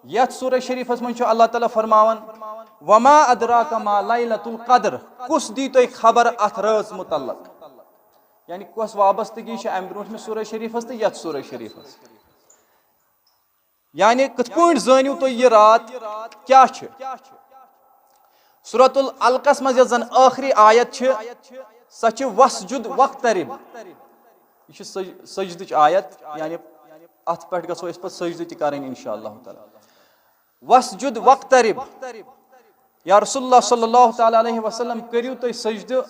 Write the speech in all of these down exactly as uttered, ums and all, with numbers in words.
یتھ سورہ شریفس منٛز چھُ اللہ تعالیٰ فرماوان، وما ادراک ما لیلۃ القدر، کُس دی تۄہہِ خبر اتھ رٲژ متعلق؟ یعنی کۄس وابستگی چھِ امہِ برونٛٹھ مےٚ سورہ شریفس تہٕ یتھ سورہ شریفس؟ یعنی کِتھ پٲٹھۍ زٲنِو تُہۍ یہِ رات کیٛاہ چھِ؟ سورۃ العلقس منٛز یۄس زن ٲخری آیت چھِ، سۄ چھِ وسجد واقترب۔ یہِ چھِ سج-، سجدٕچ آیت، یعنی اتھ پٮ۪ٹھ گژھو أسۍ پتہٕ سجدٕ تہِ کرٕنۍ انشاءاللہ تعالیٰ۔ وسجد واقترب۔ یا رسول اللہ صلی اللہ تعالیٰ علیہ وسلم، کٔرِو تُہۍ سجدٕ،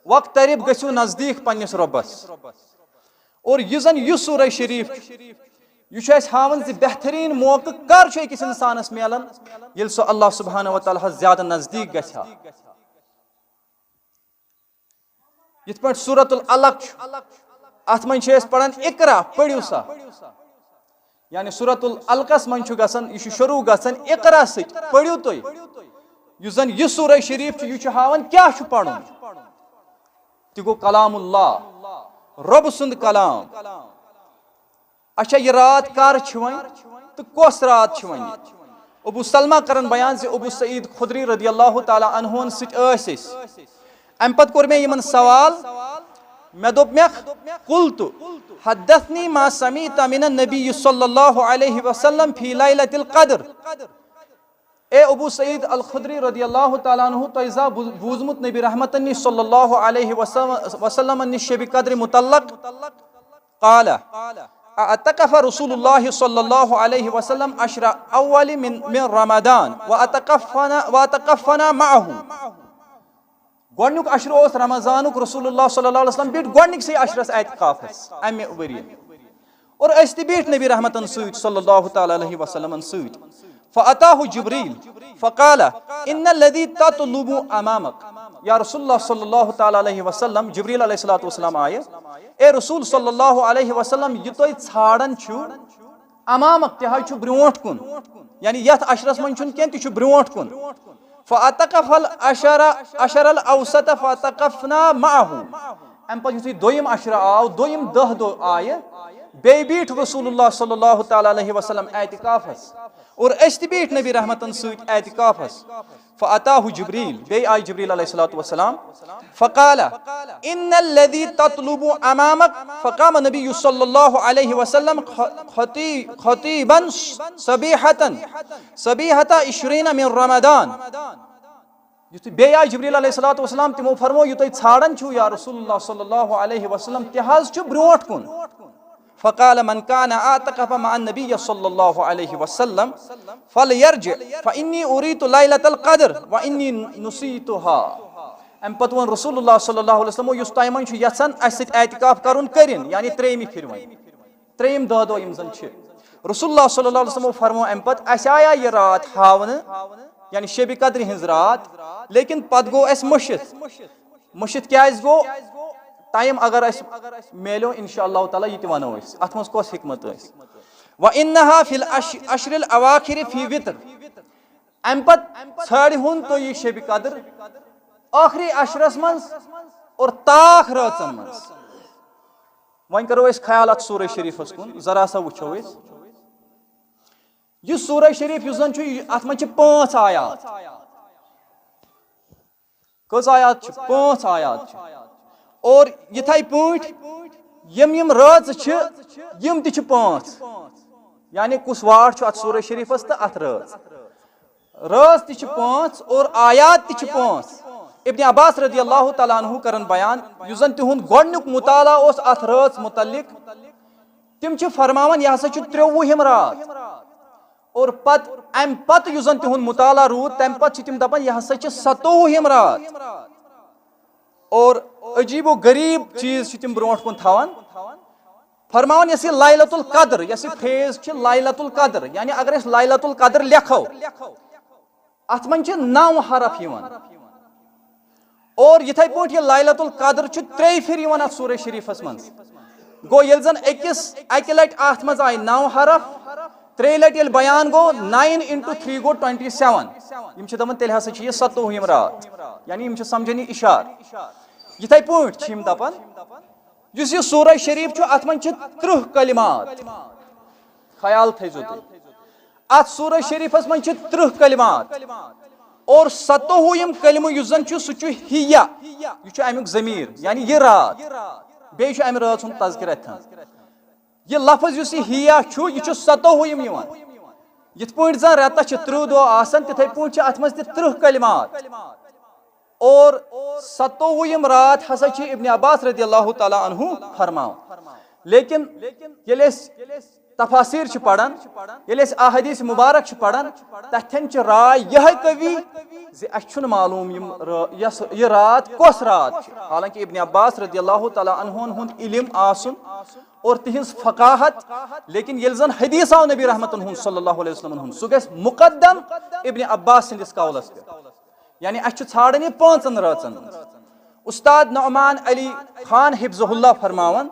واقترب، گٔژھِو نزدیٖک پننِس رۄبس۔ اور یہِ زن یہِ سورہ شریف چھُ، یہِ چھُ اَسہِ ہاوان زِ بہتریٖن موقعہٕ کر چھُ أکِس انسانس میلان، ییٚلہِ سُہ اللہ سبحانہ و تعالیٰ ہس زیادٕ نزدیٖک گژھِ ہا۔ یِتھ پٲٹھۍ سورۃ العلق چھُ، اتھ منٛز چھِ أسۍ پران اقرا، پٔرِو سا۔ یعنی سورۃ العلقس منٛز چھُ گژھان، یہِ چھُ شروع گژھان اقرا سۭتۍ، پٔرِو تُہۍ۔ یُس زن یہِ سورہ شریف چھُ، یہِ چھُ ہاوان کیٛاہ چھُ پرُن۔ تہِ گوٚو کلام اللہ، رۄب سُنٛد کلام۔ اچھا، یہِ رات کر چھِ وۄنۍ تہٕ کۄس رات چھِ وۄنۍ؟ ابو سلمہ کرن بیان زِ ابو سعید خدری رضی اللہ تعالیٰ عنہن سۭتۍ ٲسۍ أسۍ۔ امہِ پتہٕ کوٚر مےٚ یِمن سوال، مےٚ دوٚپ مےٚ، قلت، حدثنی ما سمعت من النبی صلی اللہ علیہ وسلم فی لیلۃ القدر۔ اے ابو سعید الخدری رضی اللہ تعالیٰ عنہ، تۄہہِ زا بو-، بوٗزمُت نبی رحمتن نِش صلی اللہ علیہ وسلم، وسلمن نِش شبِ قدر متعلق؟ قال، اعتکف رسول اللہ صلی اللہ علیہ وسلم عشر اول من، من رمضان واعتکفنا، واعتکفنا معه۔ گۄڈنیُک عشرٕ اوس رمضانُک، رسول اللہ صلی اللہ علیہ وسلم بیٖٹھ گۄڈنِکسٕے عشرس اعتکافس امہِ ؤریہِ۔ اور أسۍ تہِ بیٖٹھۍ نبی رحمتن سۭتۍ صلی اللہ تعالیٰ علیہ وسلمن سۭتۍ۔ فاتاہ جبریل فقال، ان الذی تطلب امامک۔ یا رسول اللہ صلی اللہ تعالیٰ علیہ وسلم، جبریل علیہ الصلوۃ والسلام آیہِ، اے رسول صلی اللہ علیہ وسلم، یہِ تُہۍ ژھانڈان چھِو، امامک، تہِ حظ چھُ برونٛٹھ کُن، یعنی یتھ عشرس منٛز چھُنہٕ کینٛہہ، تہِ چھُ برونٛٹھ کُن۔ فاعتکف العشر، عشر الاوسط فاعتکفنا معه۔ امہِ پتہٕ یُتھُے دوٚیِم عشرٕ آو، دوٚیِم دَہ دۄہ آیہِ، بیٚیہِ بیٖٹھ رسول اللہ صلی اللہ تعالیٰ علیہ وسلم اعتکافس، اور أسۍ تہِ بیٖٹھۍ نبی رحمتن سۭتۍ اعتکافس۔ فاتاہ جبریل، بیٚیہِ آیہِ جبریل علیہ الصلوۃ والسلام، فقال، ان الذی تطلب امامک۔ فقام النبی صلی اللہ علیہ وسلم خطی-، خطیبا صبیحة، صبیحة عشرین من رمضان۔ یُتھُے بیٚیہِ آیہِ جبریل علیہ الصلوۃ والسلام، تِمو فرموو، یہِ تُہۍ ژھانڈان چھِو یا رسول اللہ صلی اللہ علیہ وسلم، تہِ حظ چھُ برونٛٹھ کُن۔ فقال، من کان اعتکف مع النبی صلی اللہ علیہ وسلم فلیرجع فانی اریت لیلۃ القدر وانی نسیتها۔ امہِ پتہٕ ووٚن رسول اللہ صلی اللہ علیہ وسلمو، یُس تۄہہِ منٛز چھُ یژھان اسہِ سۭتۍ اعتکاف کرُن، کٔرِن، یعنی ترٛیٚیِمہِ پھِرِ وۄنۍ۔ ترٛیٚیِم دَہ دۄہ یِم زن چھِ۔ رسول اللہ صلی اللہ علیہ وسلمو فرموو امہِ پتہٕ، اسہِ آیا یہِ رات ہاونہٕ، یعنی شبِ قدرِ ہٕنٛز رات، لیکن پتہٕ گوٚو اسہِ مٔشِتھ۔ مٔشِتھ کیازِ گوٚو؟ ٹایم اگر اسہِ میلیو، انشاءاللہ تعالیٰ، یہِ تہِ ونو أسۍ۔ اتھ منٛز کۄس حکمت ٲس؟ وانہا فی العش-، عشر الاواخر فی وتر۔ امہِ پتہٕ ژھانڈِ ہُن تُہۍ یہِ شبِ قدر ٲخری عشرس منٛز اور تاخ رٲژن منٛز۔ وۄنۍ کرو أسۍ خیال اتھ سورہ شریفس کُن، ذرا سا وٕچھو أسۍ۔ یہِ سورہ شریف یُس زن چھُ، یہِ، اتھ منٛز چھِ پانٛژھ آیات۔ کٔژ آیات چھِ؟ پانٛژھ آیات چھِ۔ اور یِتھے پٲٹھۍ یِم یِم رٲژٕ چھِ، یِم تہِ چھِ پانٛژھ۔ یعنی کُس واٹھ چھُ اتھ سورہ شریفس تہٕ اتھ رٲژ؟ رٲژ تہِ چھِ پانٛژھ اور آیات تہِ چھِ پانٛژھ۔ ابن عباس رضی اللہ تعالیٰ عنہ کرن بیان، یُس زن تِہُنٛد گۄڈنیُک مطالعہ اوس اتھ رٲژ متعلق، تِم چھِ فرماوان، یہِ ہسا چھُ ترٛوُہِم رات۔ اور پتہٕ، امہِ پتہٕ یُس زن تِہُنٛد مطالعہ روٗد، تمہِ پتہٕ چھِ تِم دپان، یہِ ہسا چھِ ستووُہِم رات۔ اور عجیب و غریب چیز چھِ تِم برونٛٹھ کُن تھاوان۔ فرماوان، یۄس یہِ لیلۃ القدر، یۄس یہِ phrase چھِ لیلۃ القدر، یعنی اگر أسۍ لیلۃ القدر لیکھو، اتھ منٛز چھِ نو حرف یِوان۔ اور یِتھے پٲٹھۍ یہِ لیلۃ القدر چھُ ترٛیٚیہِ پھِرِ یِوان اتھ سورہ شریفس منٛز۔ گوٚو، ییٚلہِ زن أکِس، اکہِ لٹہِ اتھ منٛز آیہِ نو حرف، ترٛیٚیہِ لٹہِ ییٚلہِ بیان گوٚو، nine into three گوٚو twenty seven۔ یِم چھِ دپان، تیٚلہِ ہسا چھِ یہِ ستووُہِم رات، یعنی یِم چھِ سمجھان یہِ اشارٕ۔ یِتھے پٲٹھۍ چھِ یِم دپان، یُس یہِ سورہ شریف چھُ، اتھ منٛز چھِ ترٕٛہ کلمات۔ خیال تھٲیزیو تُہۍ۔ اتھ سورہ شریفس منٛز چھِ ترٕٛہ کلمات، اور ستووُہِم کلمہٕ یُس زن چھُ، سُہ چھُ ہیہ۔ یہِ چھُ امیُک ضمیر، یعنی یہِ راتھ۔ بیٚیہِ چھُ امہِ رٲژ ہُنٛد تذکرٕ اتھن۔ یہِ لفظ یُس یہِ ہیہ چھُ، یہِ چھُ ستووُہِم یِوان۔ یِتھ پٲٹھۍ زن رٮ۪تس چھِ ترٕٛہ دۄہ آسان، تِتھے پٲٹھۍ چھِ اتھ منٛز تہِ ترٕٛہ کلمات۔ اور ستووُہِم رات ہسا چھِ ابن عباس رضی اللہ تعالیٰ عنہ فرماوان۔ لیکن ییٚلہِ أسۍ تفاسیر چھِ پران، ییٚلہِ أسۍ احادیث مبارک چھِ پران، تتھٮ۪ن چھِ راے یِہے قوی زِ اسہِ چھُنہٕ معلوم یِم را-، یۄس یہِ رات کۄس رات چھِ۔ حالانکہ ابن عباس رضی اللہ تعالیٰ عنہن ہُنٛد علم آسُن اور تِہنٛز فقاہت، لیکن ییٚلہِ زن حدیث آو نبی رحمتن ہُنٛد صلی اللہ علیہ وسلم ہُنٛد، سُہ گژھِ مقدم ابن عباس سٕنٛدِس قولس پٮ۪ٹھ۔ یعنی اسہِ چھُ ژھانڈان یہِ پانٛژن رٲژن منٛز۔ استاد نعمان علی خان حفظہ اللہ فرماوان،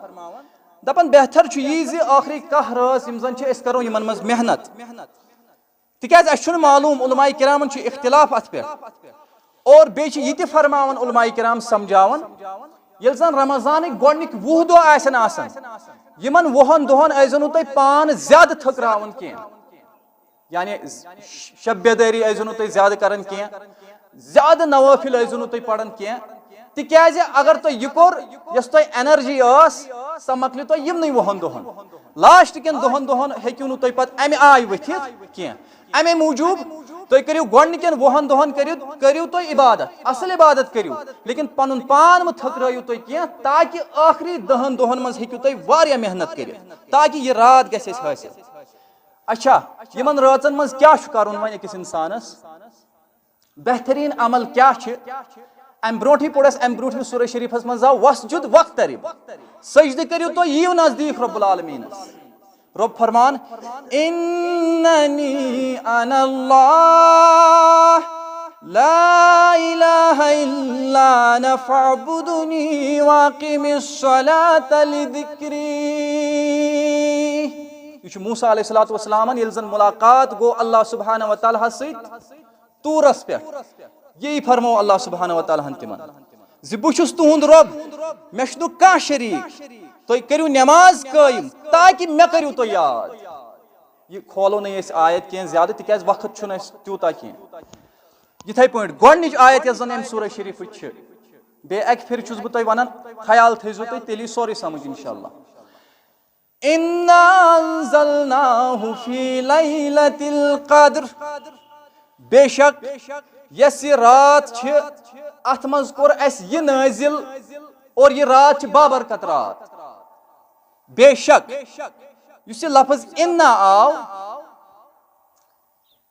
دپان بہتر چھُ یی زِ ٲخری کاہ رٲژ یِم زن چھِ، أسۍ کرو یِمن منٛز محنت، تِکیازِ اسہِ چھُنہٕ معلوم، علماء کرامن چھُ اختلاف اتھ پٮ۪ٹھ۔ اور بیٚیہِ چھِ یہِ تہِ فرماوان علماء کرام سمجھاوان، ییٚلہِ زن رمضانٕکۍ گۄڈنِکۍ وُہ دۄہ آسن آسان، یِمن وُہن دۄہن ٲسۍزیو نہٕ تُہۍ پان زیادٕ تھٔکراوان کینٛہہ۔ یعنی شب بیدٲری ٲسۍزیو نہٕ تُہۍ زیادٕ کران کینٛہہ، زیادٕ نوافل ٲسۍزیو نہٕ تُہۍ پران کینٛہہ، تِکیازِ اگر تۄہہِ یہِ کوٚر، یۄس تۄہہِ انرجی ٲس، سۄ مۄکلہِ تۄہہِ یِمنٕے وُہن دۄہن۔ لاسٹ کٮ۪ن دہن دۄہن ہیٚکِو نہٕ تُہۍ پتہٕ امہِ آیہِ ؤتھِتھ کینٛہہ۔ امے موٗجوٗب تُہۍ کٔرِو گۄڈنِکٮ۪ن وُہن دۄہن کٔرِو، کٔرِو تُہۍ عبادت، اصل عبادت کٔرِو، لیکن پنُن پان مہٕ تھٔکرٲیِو تُہۍ کینٛہہ، تاکہِ ٲخری دہن دۄہن منٛز ہیٚکِو تُہۍ واریاہ محنت کٔرِتھ، تاکہِ یہِ رات گژھِ اَسہِ حٲصِل۔ اچھا، یِمن رٲژن منٛز کیٛاہ چھُ کرُن وۄنۍ أکِس انسانس؟ بہترین عمل کیٛاہ چھِ؟ امہِ برونٛٹھٕے پوٚر اَسہِ، امہِ برونٛٹھمِس سورہ شریفس منٛز آو، "واسجد واقترب"، سجدٕ کٔرِو تُہۍ، یِیِو نزدیٖک رب العالمینس۔ رب فرمان، "اننی انا اللہ، لا الہ الا انا فاعبدنی واقم الصلاۃ لذکری۔" یہِ چھُ موسیٰ علیہ الصلوۃ والسلامن، ییٚلہِ زن ملاقات گوٚو اللہ سبحانہ و تعالیٰ ہس سۭتۍ طورس پٮ۪ٹھ، یی فرموو اللہ سبحانہ و تعالیٰ ہن تِمن زِ بہٕ چھُس تُہُنٛد رۄب، مےٚ چھُنہٕ کانٛہہ شریٖک، تُہۍ کٔرِو نٮ۪ماز قٲیِم تاکہِ مےٚ کٔرِو تُہۍ یاد۔ یہِ کھولو نہٕ أسۍ آیت کینٛہہ زیادٕ، تِکیازِ وقت چھُنہٕ اَسہِ تیوٗتاہ کینٛہہ۔ یِتھے پٲٹھۍ گۄڈٕنِچ آیت یۄس زن اَمہِ سورہ شریٖفٕچ چھِ، بیٚیہِ اَکہِ پھِرِ چھُس بہٕ تۄہہِ وَنان، خیال تھٲیزیو تُہۍ، تیٚلی سورُے سمجھ انشاءاللہ۔ "انا انزلناہ فی لیلۃ القدر"، بے شک یۄس یہِ رات چھِ، اتھ منٛز کوٚر اسہِ یہِ نٲزِل، اور یہِ رات چھِ بابرکت رات۔ بے شک یُس یہِ لفظ انا آو،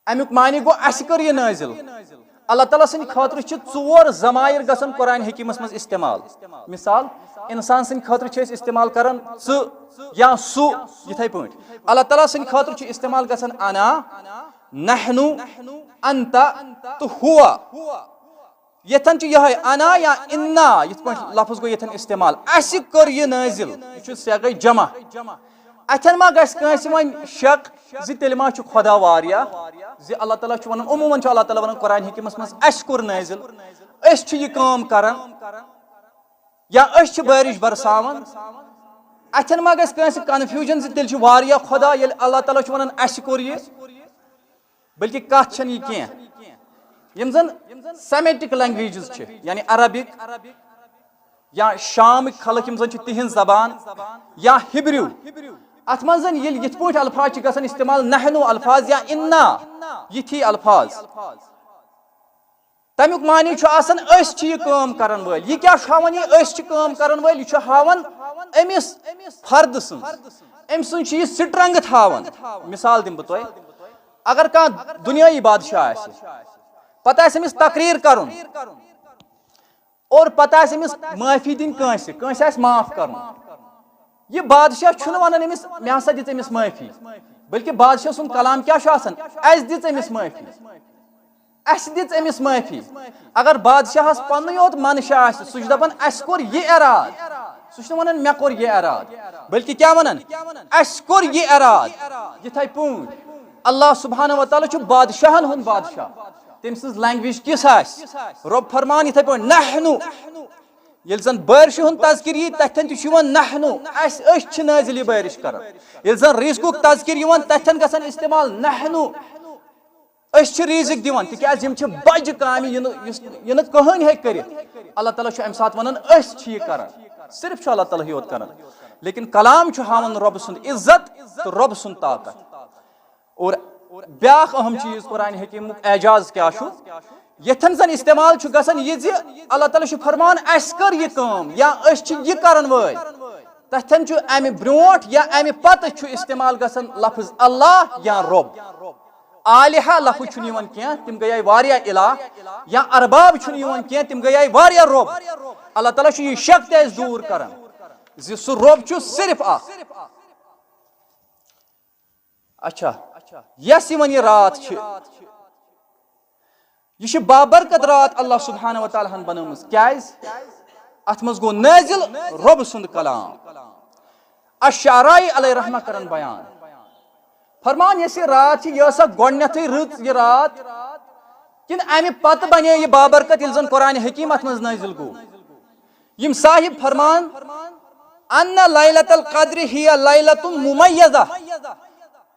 امیُک معنی گوٚو، اسہِ کٔر یہِ نٲزِل۔ اللہ تعالیٰ سٕنٛدِ خٲطرٕ چھِ ژور ضمائر گژھان قرآن حکیمس منٛز استعمال۔ مثال، انسان سٕنٛدِ خٲطرٕ چھِ أسۍ استعمال کران ژٕ یا سُہ، یِتھے پٲٹھۍ اللہ تعالیٰ سٕنٛدِ خٲطرٕ چھُ استعمال گژھان انا، نحن، انت تہٕ ہوا۔ یتھن چھُ یہے انا یا انا، یتھ پٲٹھۍ لفظ گوٚو یتھن استعمال، اسہِ کٔر یہِ نٲزِل، یہِ چھُ صیغہ جمع۔ اتھن ما گژھِ کٲنٛسہِ وۄنۍ شک زِ تیٚلہِ ما چھُ خدا واریاہ؟ زِ اللہ تعالیٰ چھُ ونان، عموماً چھُ اللہ تعالیٰ ونان قرآن حکیمس منٛز، "اسہِ کوٚر نٲزِل، أسۍ چھِ یہِ کٲم کران، یا أسۍ چھِ بارش برساوان"۔ اتھن ما گژھِ کٲنٛسہِ confusion زِ تیٚلہِ چھُ واریاہ خدا، ییٚلہِ اللہ تعالیٰ چھُ ونان، "اسہِ کوٚر یہِ"؟ بلکہ کتھ چھنہٕ یہِ کینٛہہ۔ یِم زن Semitic languages چھِ، یعنی عربک یا شامٕکۍ خلق، یِم زن چھِ تِہنٛز زبان، یا ہبریو، اتھ منٛز زن ییٚلہِ یِتھ پٲٹھۍ الفاظ چھِ گژھان استعمال، نحن الفاظ یا انا، یِتھی الفاظ، تمیُک معنی چھُ آسان، أسۍ چھِ یہِ کٲم کرن وٲلۍ۔ یہِ کیٛاہ چھُ ہاوان؟ یہِ أسۍ چھِ کٲم کرن وٲلۍ، یہِ چھُ ہاوان أمِس فرد سٕنٛز، أمۍ سٕنٛز چھِ یہِ strength ہاوان۔ مثال دِمہٕ بہٕ تۄہہِ، اگر کانٛہہ دُنیٲیی بادشاہ آسہِ، پتہٕ آسہِ أمِس تقریر کرُن، اور پتہٕ آسہِ أمِس معٲفی دِنۍ کٲنٛسہِ، کٲنٛسہِ آسہِ معاف کرُن۔ یہِ بادشاہ چھُنہٕ ونان أمِس، "مےٚ ہسا دِژ أمِس معٲفی"، بلکہِ بادشاہ سُنٛد کلام کیٛاہ چھُ آسان؟ "اسہِ دِژ أمِس معٲفی، اسہِ دِژ أمِس معٲفی"۔ اگر بادشاہس پننُے یوت منشا آسہِ، سُہ چھُ دپان، "اسہِ کوٚر یہِ ارادٕ"، سُہ چھُنہٕ ونان، "مےٚ کوٚر یہِ ارادٕ"، بلکہِ کیٛاہ ونان؟ "اسہِ کوٚر یہِ ارادٕ"۔ یِتھے پٲٹھۍ اللہ سبحانہ و تعالیٰ چھُ بادشاہن ہُنٛد بادشاہ، تٔمۍ سٕنٛز language کِژھ آسہِ؟ رۄب فرمان یِتھے پٲٹھۍ، "نحن"، ییٚلہِ زن بٲرشہِ ہُنٛد تذکر یی، تتھٮ۪ن تہِ چھُ یِوان نحنو، اسہِ، أسۍ چھِ نٲزِل یہِ بٲرِش کران۔ ییٚلہِ زن رزقُک تذکر یِوان، تتھٮ۪ن گژھن استعمال نحنو، أسۍ چھِ رزق دِوان، تِکیازِ یِم چھِ بجہِ کامہِ، یہِ نہٕ، یُس، یہِ نہٕ کٕہٕنۍ ہیٚکہِ کٔرِتھ۔ اللہ تعالیٰ چھُ امہِ ساتہٕ ونان، أسۍ چھِ یہِ کران، صرف چھُ اللہ تعالیٰ ہٕے یوت کران۔ لیکن کلام چھُ ہاوان رۄبہٕ سُنٛد عزت تہٕ رۄبہٕ سُنٛد طاقت۔ اور بیاکھ اہم چیز قرآن حکیمُک اعجاز کیا چھُ؟ یتھن زن استعمال چھُ گژھان یہِ زِ اللہ تعالیٰ چھُ فرمان، اسہِ کٔر یہِ کٲم یا أسۍ چھِ یہِ کرن وٲلۍ۔ تتھن چھُ امہِ برونٹھ یا امہِ پتہٕ چھُ استعمال گژھان لفظ اللہ یا رب۔ آلہہ لفظ چھُنہٕ یِوان کینٛہہ، تِم گٔیے واریاہ الہ، یا ارباب چھُنہٕ یِوان کینٛہہ، تِم گٔیے واریاہ رب۔ اللہ تعالیٰ چھُ یہِ شک تہِ اسہِ دوٗر کران زِ سُہ رب چھُ صرف اکھ۔ اچھا، یۄس یِمن یہِ راتھ چھِ، یہِ چھِ بابرکت راتھ اللہ سبحانہ و تعالیٰ ہن بنٲومٕژ۔ کیازِ؟ اتھ منٛز گوٚو نٲزِل رۄب سُنٛد کلام۔ الشعرائی علیہ رحمہ کرن بیان، فرمان، یۄس یہِ راتھ چھِ، یہِ ٲسا گۄڈٕنیتھٕے رٕژ یہِ راتھ، کِنہٕ امہِ پتہٕ بنے یہِ بابرکت ییٚلہِ زن قرآن حکیم اتھ منٛز نٲزِل گوٚو؟ یِم صاحب فرمان، ان لیلۃ القدر ہی لیلۃ ممیزہ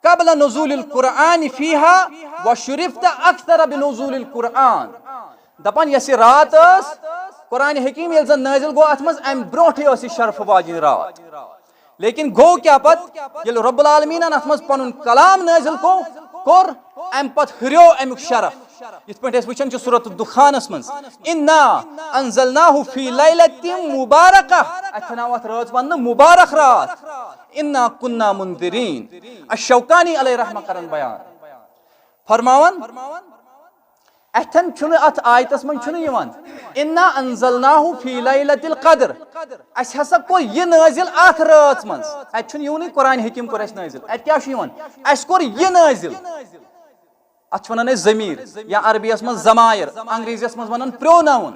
قبل نزول القرآن فیہا و شرفت اکثر بنزول القرآن۔ دپان، یۄس یہِ رات ٲس، قرآن حکیم ییٚلہِ زن نٲزِل گوٚو، اتھ منٛز امہِ برونٹھٕے ٲس یہِ شرف واجیٚنۍ رات۔ لیکن گوٚو کیٛاہ پتہٕ؟ ییٚلہِ رب العالمیٖنن اتھ منٛز پنُن کلام نٲزِل کو-، کوٚر، امہِ پتہٕ ہُریو امیُک شرف۔ یِتھ پٲٹھۍ أسۍ وٕچھان چھِ سورۃ الدخانس منٛز، انا انزلناہ فی لیلۃ مبارکہ، اتہِ چھِ ناو اتھ رٲژ وننہٕ مبارک راتھ، انا کنا منذرین۔ الشوکانی علیہ رحمہ کرن بیان، فرماوان، اتھن چھُنہٕ، اتھ آیتس منٛز چھُنہٕ یِوان، انا انزلناہ فی لیلۃ القدر، اسہِ ہسا کوٚر یہِ نٲزِل اتھ رٲژ منٛز۔ اتہِ چھُنہٕ یِونٕے قرآن حکیم کوٚر اسہِ نٲزِل، اتہِ کیٛاہ چھُ یِوان؟ اسہِ کوٚر یہِ نٲزِل۔ اتھ چھِ ونان أسۍ ضمیر، یا عربی یس منٛز ضمائر، انگریزی یس منٛز ونان پروناؤن۔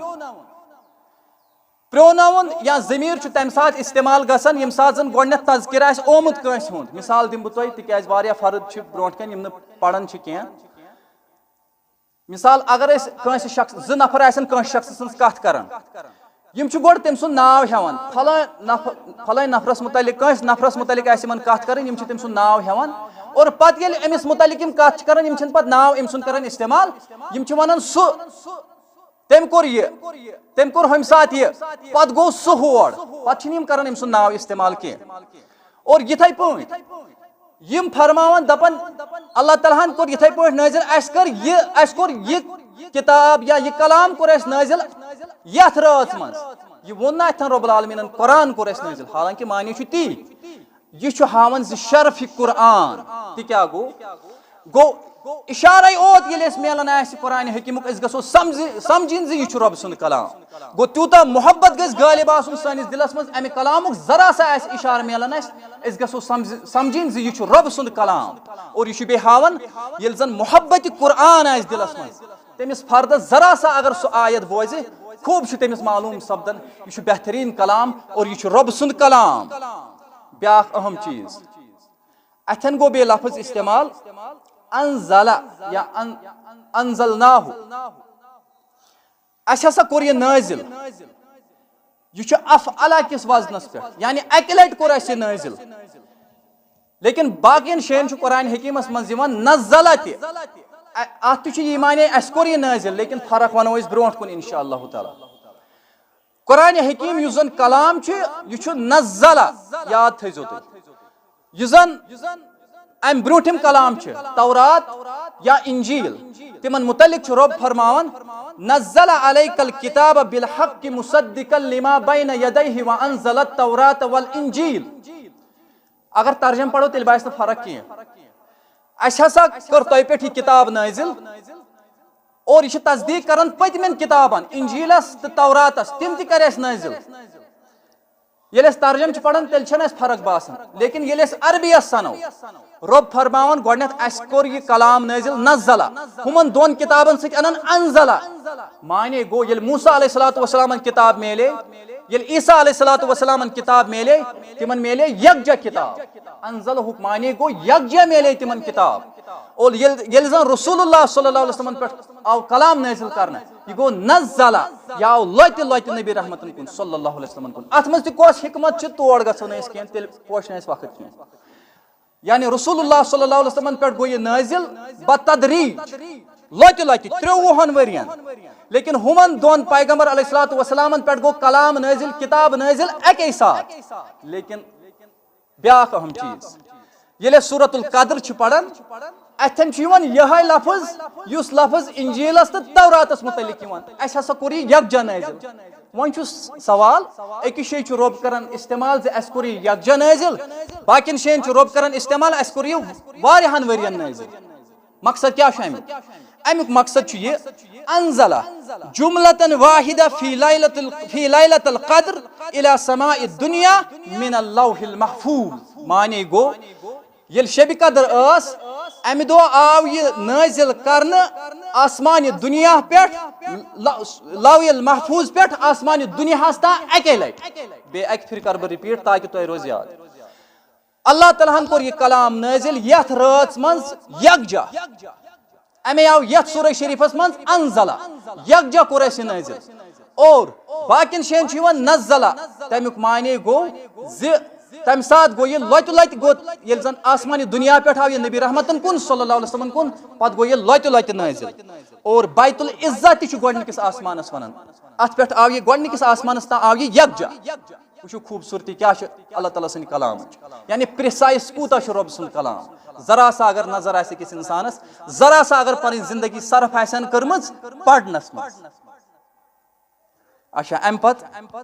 پروناؤن یا ضمیر چھُ تمہِ ساتہٕ استعمال گژھان، ییٚمہِ ساتہٕ زن گۄڈٕنیتھ تذکرہ آسہِ آمُت کٲنٛسہِ ہُنٛد۔ مثال دِمہٕ بہٕ تۄہہِ، تِکیازِ واریاہ فرد چھِ برونٛٹھ کنہِ یِم نہٕ پران چھِ کینٛہہ۔ مثال، اگر أسۍ کٲنٛسہِ شخص، زٕ نفر آسن کٲنٛسہِ شخصہٕ سٕنٛز کتھ کران، یِم چھِ گۄڈٕ تٔمۍ سُنٛد ناو ہٮ۪وان، فلٲنۍ نفر، فلٲنۍ نفرس متعلق، کٲنٛسہِ نفرس متعلق آسہِ یِمن کتھ کرٕنۍ، یِم چھِ تٔمۍ سُنٛد ناو ہٮ۪وان، اور پتہٕ ییٚلہِ أمِس متعلق یِم کتھ چھِ کران، یِم چھِنہٕ پتہٕ ناو أمۍ سُنٛد کران استعمال، یِم چھِ ونان سُہ، تٔمۍ کوٚر یہِ، تٔمۍ کوٚر ہُمہِ ساتہٕ یہِ، پتہٕ گوٚو سُہ ہور، پتہٕ چھِنہٕ یِم کران أمۍ سُنٛد ناو استعمال کینٛہہ۔ اور یِتھے پٲٹھۍ یِم فرماوان، دپان، اللہ تعالیٰ ہن کوٚر یِتھے پٲٹھۍ نٲزِل، اسہِ کٔر یہِ، اسہِ کوٚر یہِ کتاب یا یہِ کلام کوٚر اسہِ نٲزِل یتھ رٲژ منٛز۔ یہِ ووٚن نہٕ اتھن رب العالمیٖنن قرآن کوٚر اسہِ نٲزِل، حالانکہ معنی چھُ تی۔ یہِ چھُ ہاوان زِ شرف قرآن تہِ کیٛاہ گوٚو؟ گوٚو اشارے اوت ییٚلہِ اَسہِ میلان آسہِ قرآن حکیمُک، أسۍ گژھو سمجھِ-، سمجھِن زِ یہِ چھُ رۄب سُنٛد کلام۔ گوٚو تیوٗتاہ محبت گژھِ غٲلب آسُن سٲنِس دِلس منٛز، امہِ کلامُک ذرا سا آسہِ اشارٕ میلان اَسہِ، أسۍ گژھو سمجھِ-، سمجھِن زِ یہِ چھُ رۄب سُنٛد کلام۔ اور یہِ چھُ بیٚیہِ ہاوان، ییٚلہِ زن محبت قرآن آسہِ دِلس منٛز، تٔمِس فردس ذرا سا اگر سُہ آیت بوزِ، خوب چھُ تٔمِس معلوم سپدان، یہِ چھُ بہتریٖن کلام اور یہِ چھُ رۄب سُنٛد کلام۔ بیاکھ اہم چیٖز، اتھن گوٚو بیٚیہِ لفظ استعمال، انزل یا ان-، انزلناہ۔ اسہِ ہسا کوٚر یہِ نٲزِل۔ یہِ چھُ افعل کِس وزنس پٮ۪ٹھ، یعنی اکہِ لٹہِ کوٚر اسہِ یہِ نٲزِل۔ لیکن باقین شین چھُ قرآن حکیمس منٛز یِوان نزل تہِ۔ ا-، اتھ تہِ چھُ یہِ معنی، اسہِ کوٚر یہِ نٲزِل، لیکن فرق ونو أسۍ برونٛٹھ کُن انشاءاللہ تعالیٰ۔ قرآن حکیم یُس زن کلام چھُ، یہِ چھُ نزل، یاد تھٲیزیو تُہۍ۔ یُس زن امہِ برونٛٹھِم کلام چھِ، تورات یا انجیل، تِمن متعلق چھُ رۄب فرماوان، نزل علیک الکتاب بالحق مصدقا لما بین یدیہ وانزل التورات والانجیل۔ اگر ترجمہٕ پرو، تیٚلہِ باسہِ نہٕ فرق کینٛہہ۔ اسہِ ہسا کٔر تۄہہِ پٮ۪ٹھ یہِ کتاب نٲزِل، اور یہِ چھِ تصدیٖق کران پٔتمٮ۪ن کتابن، انجیلس تہٕ توراتس، تِم تہِ کرِ اسہِ نٲزِل۔ ییٚلہِ أسۍ ترجمہٕ چھِ پران، تیٚلہِ چھنہٕ اسہِ فرق باسان، لیکن ییٚلہِ أسۍ عربی یس سنو، رۄب فرماوان گۄڈٕنٮ۪تھ، اسہِ کوٚر یہِ کلام نٲزِل، نزلہ۔ ہُمن دۄن کتابن سۭتۍ انان انزلہ۔ معنی گوٚو، ییٚلہِ موسیٰ علیہ الصلوۃ والسلامن کتاب میلے، ییٚلہِ عیسیٰ علیہ الصلوۃ والسلامن کتاب میلے، تِمن میلے یکجا کتاب۔ انزلہُک معنی گوٚو یکجا میلے تِمن کتاب۔ اور ییٚلہِ ییٚلہِ زن رسول اللہ صلی اللہ علیہ وسلمن پٮ۪ٹھ آو کلام نٲزِل کرنہٕ، یہِ گوٚو نزلہ، یہِ آو لۄتہِ لۄتہِ نبی رحمتن کُن صلی اللہ علیہ وسلمن کُن۔ اتھ منٛز تہِ کۄس حکمت چھِ، تور گژھو نہٕ أسۍ کینٛہہ، تیٚلہِ پوشہِ نہٕ اَسہِ وقت کینٛہہ۔ یعنی رسول اللہ صلی اللہ علیہ وسلمن پٮ۪ٹھ گوٚو یہِ نٲزِل بتدریج، لۄتہِ لۄتہِ، ترٛۆوُہن ؤرین۔ لیکن ہُمن دۄن پیغمبر علیہ الصلوۃ والسلامن پٮ۪ٹھ گوٚو کلام نٲزِل، کتاب نٲزِل اکے ساتھ۔ لیکن بیاکھ اہم چیز، ییٚلہِ أسۍ سورۃ القدر چھِ پران، اتھٮ۪ن چھُ یِوان یِہوٚے لفظ، یُس لفظ انجیلس تہٕ توراتس متعلق یِوان۔ اسہِ ہسا کوٚر یہِ یکجا نٲزِل۔ وۄنۍ چھُ س-، سوال، أکِس جایہِ چھُ رۄب کران استعمال زِ اسہِ کوٚر یہِ یکجا نٲزِل، باقین جاین چھُ رۄب کران استعمال، اسہِ کوٚر یہِ واریاہن ؤرین نٲزِل۔ مقصد کیٛاہ چھُ امیُک؟ امیُک مقصد چھُ یہِ، انزلہ جملة واحدة فی لیلۃ ال-، فی لیلۃ القدر الی سماء الدنیا من اللوح المحفوظ۔ معنی گوٚو، ییٚلہِ شبِ قدر ٲس، امہِ دۄہ آو یہِ نٲزِل کرنہٕ آسمانہِ دُنیا پٮ۪ٹھ، ل-، لوح المحفوظ پٮ۪ٹھ آسمانہِ دُنیاہس تام اکے لٹہِ۔ بیٚیہِ اکہِ پھِرِ کرٕ بہٕ repeat تاکہِ تۄہہِ روزِ یاد۔ اللہ تعالیٰ ہن کوٚر یہِ کلام نٲزِل یتھ رٲژ منٛز یکجا۔ امے آو یتھ سورہ شریفس منٛز انزلہ، یکجا کوٚر اسہِ یہِ نٲزِل۔ اور باقین جاین چھُ یِوان نزلہ، تمیُک معنی گوٚو زِ تمہِ ساتہٕ گوٚو یہِ لۄتہِ لۄتہِ، گوٚو ییٚلہِ زن آسمانہِ دُنیا پٮ۪ٹھ آو یہِ نبی رحمتن کُن صلی اللہ علیہ وسلمن کُن، پتہٕ گوٚو یہِ لۄتہِ لۄتہِ نٲزِل۔ اور بیت العزہ تہِ چھُ گۄڈنِکِس آسمانس ونان، اتھ پٮ۪ٹھ آو یہِ گۄڈنِکِس آسمانس تام آو یہِ یکجا۔ وٕچھِو خوٗبصوٗرتی کیٛاہ چھِ اللہ تعالیٰ سٕنٛدِ کلامٕچ، یعنی precise کوٗتاہ چھُ رۄب سُنٛد کلام۔ ذرا سا اگر نظر آسہِ أکِس انسانس، ذرا سا اگر پنٕنۍ زندگی صرف آسہِ ہن کٔرمٕژ پرنس منٛز۔ اچھا، امہِ پتہٕ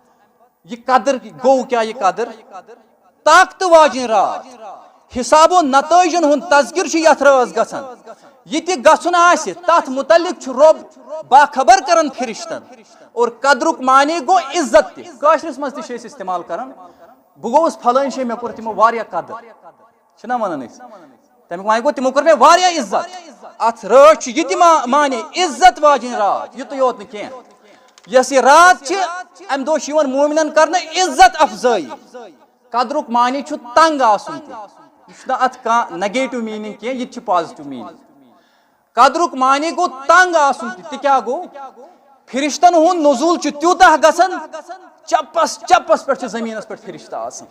یہِ قدر گوٚو کیٛاہ؟ یہِ قدر طاقتہٕ واجیٚنۍ راتھ، حساب و نتٲیجن ہُنٛد تذکر چھُ یتھ رٲژ گژھان۔ یہِ تہِ گژھُن آسہِ، تتھ متعلق چھُ رۄب باخبر کران فرشتن۔ اور قدرُک معنی گوٚو عزت تہِ۔ کٲشرِس منٛز تہِ چھِ أسۍ استعمال کران، بہٕ گوٚوُس فلٲنۍ جایہِ، مےٚ کوٚر تِمو واریاہ قدر۔ چھِنہ ونان أسۍ؟ تمیُک معنی گوٚو، تِمو کٔر مےٚ واریاہ عزت۔ اتھ رٲژ چھُ یہِ تہِ ما-، معنی عزت واجیٚنۍ راتھ، یُتُے یوت نہٕ کینٛہہ۔ یۄس یہِ راتھ چھِ، امہِ دۄہ چھُ یِوان مومنن کرنہٕ عزت افزٲیی۔ قدرُک معنی چھُ تنگ آسُن تہِ۔ یہِ چھُنہٕ اتھ کانٛہہ negative meaning کینٛہہ، یہِ تہِ چھُ positive meaning۔ قدرُک معنی گوٚو تنگ آسُن تہِ۔ تہِ کیٛاہ گوٚو؟ فرشتن ہُنٛد نزول چھُ تیوٗتاہ گژھان، چپس چپس پٮ۪ٹھ چھِ زٔمیٖنس پٮ۪ٹھ فرشتہٕ آسان۔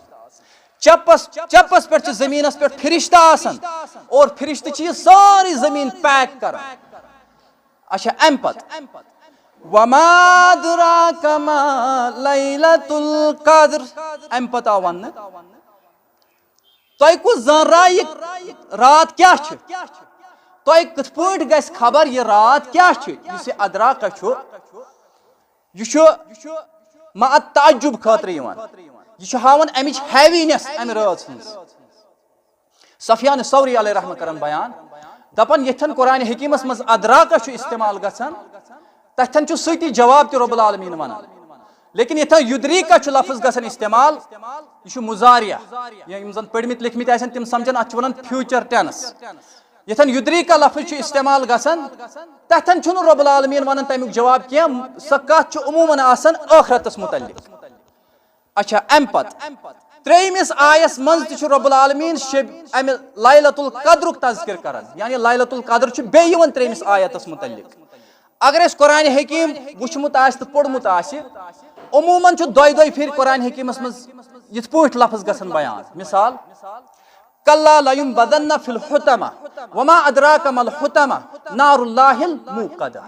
چپس چپس پٮ۪ٹھ چھِ زٔمیٖنس پٮ۪ٹھ فرشتہٕ آسان اور فرشتہٕ چھِ یہِ سٲرٕے زٔمیٖن pack کران۔ اچھا، امہِ پتہٕ، وما ادراک ما لیلۃ القدر، امہِ پتہٕ آو وننہٕ، تۄہہِ کُس زانرا یہِ راتھ کیٛاہ چھِ؟ تۄہہِ کِتھ پٲٹھۍ گژھِ خبر یہِ راتھ کیٛاہ چھِ؟ یُس یہِ ادراکہ چھُ، یہِ چھُ مع تعجب خٲطرٕ یِوان۔ یہِ چھُ ہاوان امِچ heaviness امہِ رٲژ ہٕنٛز۔ سفیان ثوری علیہ رحمہ کران بیان، دپان یتھن قرآن حکیمس منٛز ادراکہ چھُ استعمال گژھان، تتھن چھُ سۭتی جواب تہِ رب العالمین ونان۔ لیکن یتھن یدریکہ چھُ لفظ گژھان استعمال، یہِ چھُ مضارع۔ یا یِم زن پٔرمٕتۍ لیکھمٕتۍ آسن، تِم سمجھن، اتھ چھِ ونان future tense۔ یتھن یدریکہ لفظ چھُ استعمال گژھان، تتھن چھُنہٕ رب العالمین ونان تمیُک جواب کینٛہہ۔ سۄ کتھ چھِ عموماً آسان ٲخرتس متعلق۔ اچھا، امہِ پتہٕ ترٛیٚیمِس آیس منٛز تہِ چھُ رب العالمین شب-، امہِ لیلۃ القدرُک تذکر کران، یعنی لیلۃ القدر چھُ بیٚیہِ یِوان ترٛیٚیمِس آیتس متعلق۔ اگر اسہِ قرآن حکیم وٕچھمُت آسہِ تہٕ پوٚرمُت آسہِ، عموماً چھُ دۄیہِ دۄیہِ پھِرِ قرآن حکیمس منٛز یِتھ پٲٹھۍ لفظ گژھان بیان۔ مثال، کلا لینبذن فی الحطمہ، وما ادراک ما الحطمہ، نار اللہ الموقدہ۔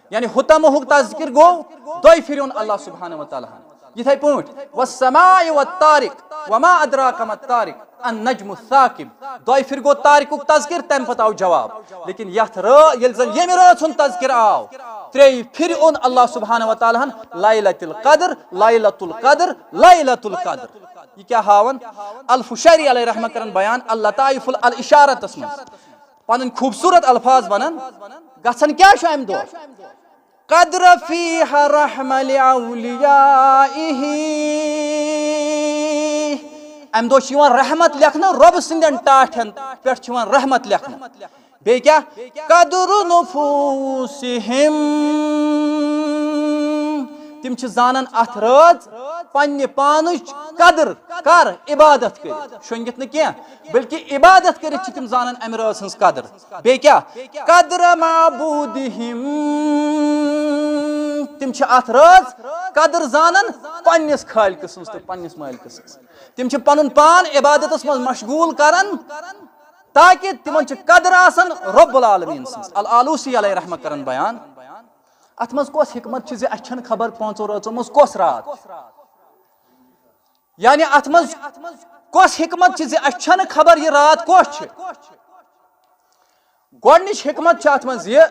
یعنی حطمہ ہُک تذکر گوٚو دۄیہِ پھِرِ اوٚن اللہ سبحانہ و تعالیٰ ہن۔ یِتھے پٲٹھۍ، والسماء والطارق، وما ادراک ما الطارق، النجم الثاقب۔ دۄیہِ پھِرِ گوٚو طارقُک تذکر، تمہِ پتہٕ آو جواب۔ لیکن یتھ رٲ-، ییٚلہِ زن ییٚمہِ رٲژ ہُنٛد تذکر آو، ترٛیٚیہِ پھِرِ اوٚن اللہ سبحانہ و تعالیٰ ہن لیلۃ القدر، لیلۃ القدر، لیلۃ القدر۔ یہِ کیٛاہ ہاوان؟ الفشاری علیہ رحمہ کران بیان اللطائف الاشارتس منٛز، پنٕنۍ خوٗبصوٗرت الفاظ ونان، گژھان کیٛاہ چھُ امہِ دۄہ؟ قدر فیہ رحمہ لأولیائہ۔ امہِ دۄہ چھُ یِوان رحمت لیکھنہٕ، رۄب سٕنٛدٮ۪ن ٹاٹھٮ۪ن پٮ۪ٹھ چھُ یِوان رحمت لیکھنہٕ۔ بیٚیہِ کیٛاہ؟ قدر نفوسہم۔ تِم چھِ زانان اتھ رٲژ پننہِ پانٕچ قدر کر؟ عبادت کٔرِتھ، شۄنٛگِتھ نہٕ کینٛہہ، بلکہِ عبادت کٔرِتھ چھِ تِم زانان امہِ رٲژ ہٕنٛز قدر۔ بیٚیہِ کیٛاہ؟ قدر معبودہم، تِم چھِ اتھ رٲژ قدر زانان پننِس خالقہٕ سٕنٛز تہٕ پننِس مٲلکہٕ سٕنٛز۔ تِم چھِ پنُن پان عبادتس منٛز مشغول کران، تاکہ تِمن چھِ قدر آسان رب العالمین سٕنٛز۔ الآلوسی علیہ رحمہ کران بیان، اتھ منٛز کۄس حکمت چھِ زِ اسہِ چھنہٕ خبر پانٛژو رٲژو منٛز کۄس راتھ؟ یعنی اتھ منٛز کۄس حکمت چھِ زِ اسہِ چھنہٕ خبر یہِ راتھ کۄس چھِ؟ گۄڈنِچ حکمت چھِ اتھ منٛز یہِ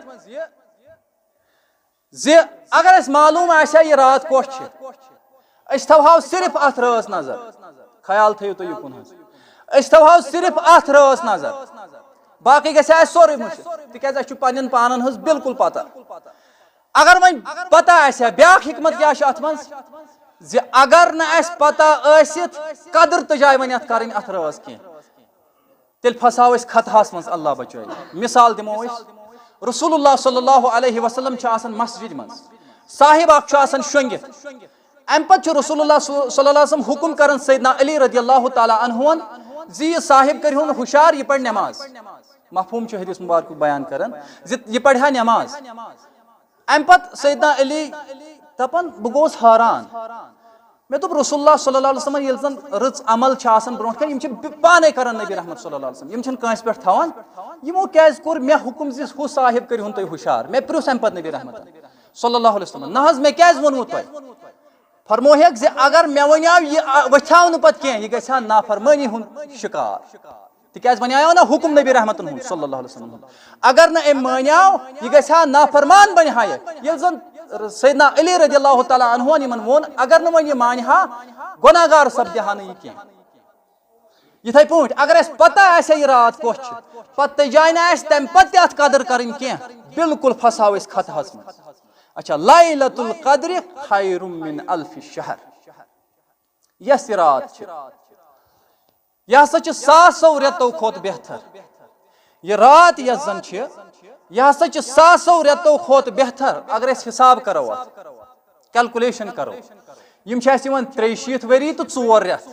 زِ اگر اسہِ معلوم آسہِ ہا یہِ راتھ کۄس چھِ، أسۍ تھاوہاو صرف اتھ رٲژ نظر۔ خیال تھٲیِو تُہۍ یُکُن حظ، أسۍ تھاوہاو صرف اتھ رٲژ نظر، باقٕے گژھِ ہا اسہِ سورُے مٔشِتھ، تِکیازِ اسہِ چھُ پننٮ۪ن پانن ہٕنٛز بالکل پتہ۔ اگر وۄنۍ پتہ آسہِ ہا، بیاکھ حکمت کیٛاہ چھِ اتھ منٛز؟ زِ اگر نہٕ اسہِ پتہ ٲسِتھ قدر تہٕ جاے وۄنۍ اتھ کرٕنۍ اتھ رٲژ کینٛہہ، تیٚلہِ پھساو أسۍ خطہس منٛز، اللہ بچٲیِن۔ مثال دِمو أسۍ، رسول اللہ صلی اللہ علیہ وسلم چھُ آسان مسجد منٛز، صاحب اکھ چھُ آسان شۄنٛگِتھ۔ امہِ پتہٕ چھُ رسول اللہ صلی اللہ علیہ وسلم حکم کران سیدنا علی رضی اللہ تعالیٰ عنہُن زِ یہِ صاحب کٔرِہُن ہُشار، یہِ پرِ نٮ۪ماز۔ مفہوم چھُ حدیث مبارکُک بیان کران زِ یہِ پرِ ہا نٮ۪ماز۔ امہِ پتہٕ سیدنا علی دپان، بہٕ گوس حٲران، مےٚ دوٚپ، رسول اللہ صلی اللہ علیہ وسلم ییٚلہِ زن رٕژ عمل چھِ آسان برونٛٹھ کنہِ، یِم چھِ ب-، پانے کران نبی رحمت صلی اللہ علیہ وسلم، یِم چھِنہٕ کٲنٛسہِ پٮ۪ٹھ تھاوان۔ یِمو کیازِ کوٚر مےٚ حکم زِ ہُہ صاحب کٔرِہُن تُہۍ ہُشار؟ مےٚ پرٛژھ امہِ پتہٕ نبی رحمت صلی اللہ علیہ وسلم، نہ حظ، مےٚ کیازِ ووٚنوٕ تۄہہِ؟ فرموہکھ زِ اگر مےٚ ونیاو، یہِ آ-، وۄتھیاو نہٕ پتہٕ کینٛہہ، یہِ گژھِ ہا نافرمٲنی ہُنٛد شکار۔ تِکیازِ وۄنۍ آیو نہ حکم نبی رحمتن ہُنٛد صلی اللہ علیہ وسلم ہُنٛد۔ اگر نہٕ أمۍ مانیو، یہِ گژھِ ہا نافرمان، بنہِ ہا یہِ۔ ییٚلہِ زن سیدنا علی رضی اللہ تعالیٰ عنہ یِمن ووٚن، اگر نہٕ وۄنۍ یہِ مانہِ ہا، گۄناہ گار سپدِ ہا نہٕ یہِ کینٛہہ۔ یِتھے پٲٹھۍ اگر اسہِ پتہ آسہِ ہا یہِ راتھ کۄس چھِ، پتہٕ تہِ جاے نہٕ آسہِ تمہِ پتہٕ تہِ اتھ قدر کرٕنۍ کینٛہہ، بالکل پھساو أسۍ خطہس منٛز۔ اچھا، لیلۃ القدر خیر من الف شہر۔ یۄس یہِ راتھ چھِ، یہِ ہسا چھِ ساسو رٮ۪تو کھۄتہٕ بہتر۔ یہِ راتھ یۄس زن چھِ، یہِ ہسا چھِ ساسو رٮ۪تو کھۄتہٕ بہتر۔ اگر أسۍ حساب کرو اتھ، کیلکولیشن کرو، یِم چھِ اَسہِ یِوان ترٛیٚیہِ شیٖتھ ؤری تہٕ ژور رٮ۪تھ۔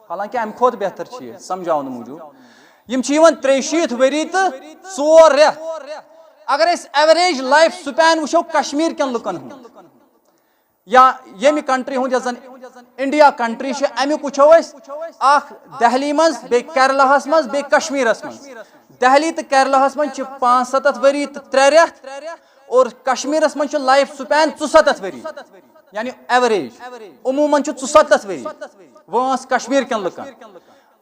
حالانکہ اَمہِ کھۄتہٕ بہتر چھِ یہِ سمجھاونہٕ موٗجوٗب۔ یِم چھِ یِوان ترٛیٚیہِ شیٖتھ ؤری تہٕ ژور رٮ۪تھ۔ اگر أسۍ average life span وٕچھو کشمیٖر کٮ۪ن لُکن ہُنٛد، یا ییٚمہِ country ہُنٛد، یۄس زن انڈیا country چھِ، اَمیُک وٕچھو أسۍ، اکھ دہلی منٛز، بیٚیہِ کیرلاہس منٛز، بیٚیہِ کشمیٖرس منٛز۔ دہلی تہٕ کیرلاہس منٛز چھِ پانٛژھ ستتھ ؤری تہٕ ترٛےٚ رٮ۪تھ، اور کشمیٖرس منٛز چھُ life span ژُسَتَتھ ؤری، یعنی average۔ عموٗمن چھُ ژُسَتَتھ ؤری وٲنٛس کشمیٖر کٮ۪ن لُکن۔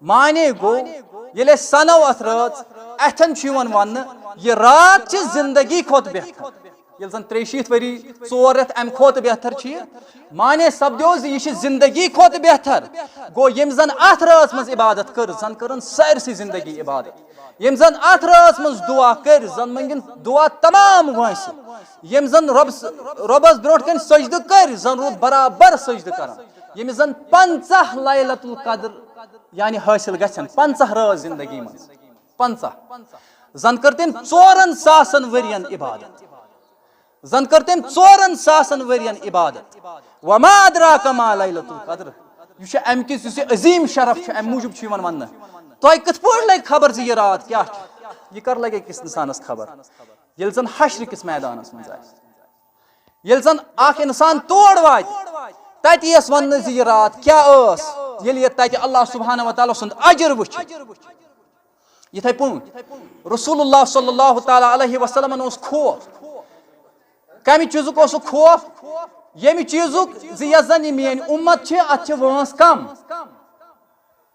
معنی گوٚو، ییٚلہِ أسۍ سنو اتھ رٲژ، اتھن چھُ یِوان وننہٕ، یہِ راتھ چھِ زندگی کھۄتہٕ بہتر۔ ییٚلہِ زن ترٛیٚیہِ شیٖتھ ؤری ژور رٮ۪تھ امہِ کھۄتہٕ بہتر چھِ یہِ، معنی سپدیو زِ یہِ چھِ زندگی کھۄتہٕ بہتر۔ گوٚو، ییٚمۍ زن اتھ رٲژ منٛز عبادت کٔر، زن کٔرٕن سٲرسٕے زندگی عبادت۔ ییٚمۍ زن اتھ رٲژ منٛز دُعا کٔرۍ، زن مٔنگِن دُعا تمام وٲنٛسہِ۔ ییٚمۍ زن رۄب س-، رۄبس برونٛٹھ کنہِ سجدٕ کٔرۍ، زن روٗد برابر سجدٕ کران۔ ییٚمِس زن پنٛژاہ لیلۃ القدر یعنی حٲصِل گژھن، پنٛژاہ رٲژ زندگی منٛز، پنٛژاہ۔ زن کٔر تٔمۍ ژورن ساسن ؤرین عبادت۔ زن کٔر تٔمۍ ژورن ساسن ؤرین عبادت۔ وما ادراک ما لیلۃ القدر۔ یہِ چھُ امہِ کِس، یُس یہِ عظیٖم شرف چھُ، امہِ موٗجوٗب چھُ یِوان وننہٕ۔ تۄہہِ کِتھ پٲٹھۍ لگہِ خبر زِ یہِ راتھ کیٛاہ چھِ؟ یہِ کر لگہِ أکِس انسانس خبر؟ ییٚلہِ زن حشر کِس میدانس منٛز آسہِ، ییٚلہِ زن اکھ انسان تور واتہِ، تتہِ یِیَس وننہٕ زِ یہِ راتھ کیٛاہ ٲس، ییٚلہِ یہِ تتہِ اللہ سبحانہ و تعالیٰ سُنٛد اجر وٕچھِ۔ یِتھے پٲٹھۍ رسول اللہ صلی اللہ تعالیٰ علیہ وسلمن اوس خوف۔ کمہِ چیٖزُک اوسُکھ خوف؟ ییٚمہِ چیٖزُک زِ یۄس زن یہِ میٲنۍ اُمت چھِ، اتھ چھِ وٲنٛس کم۔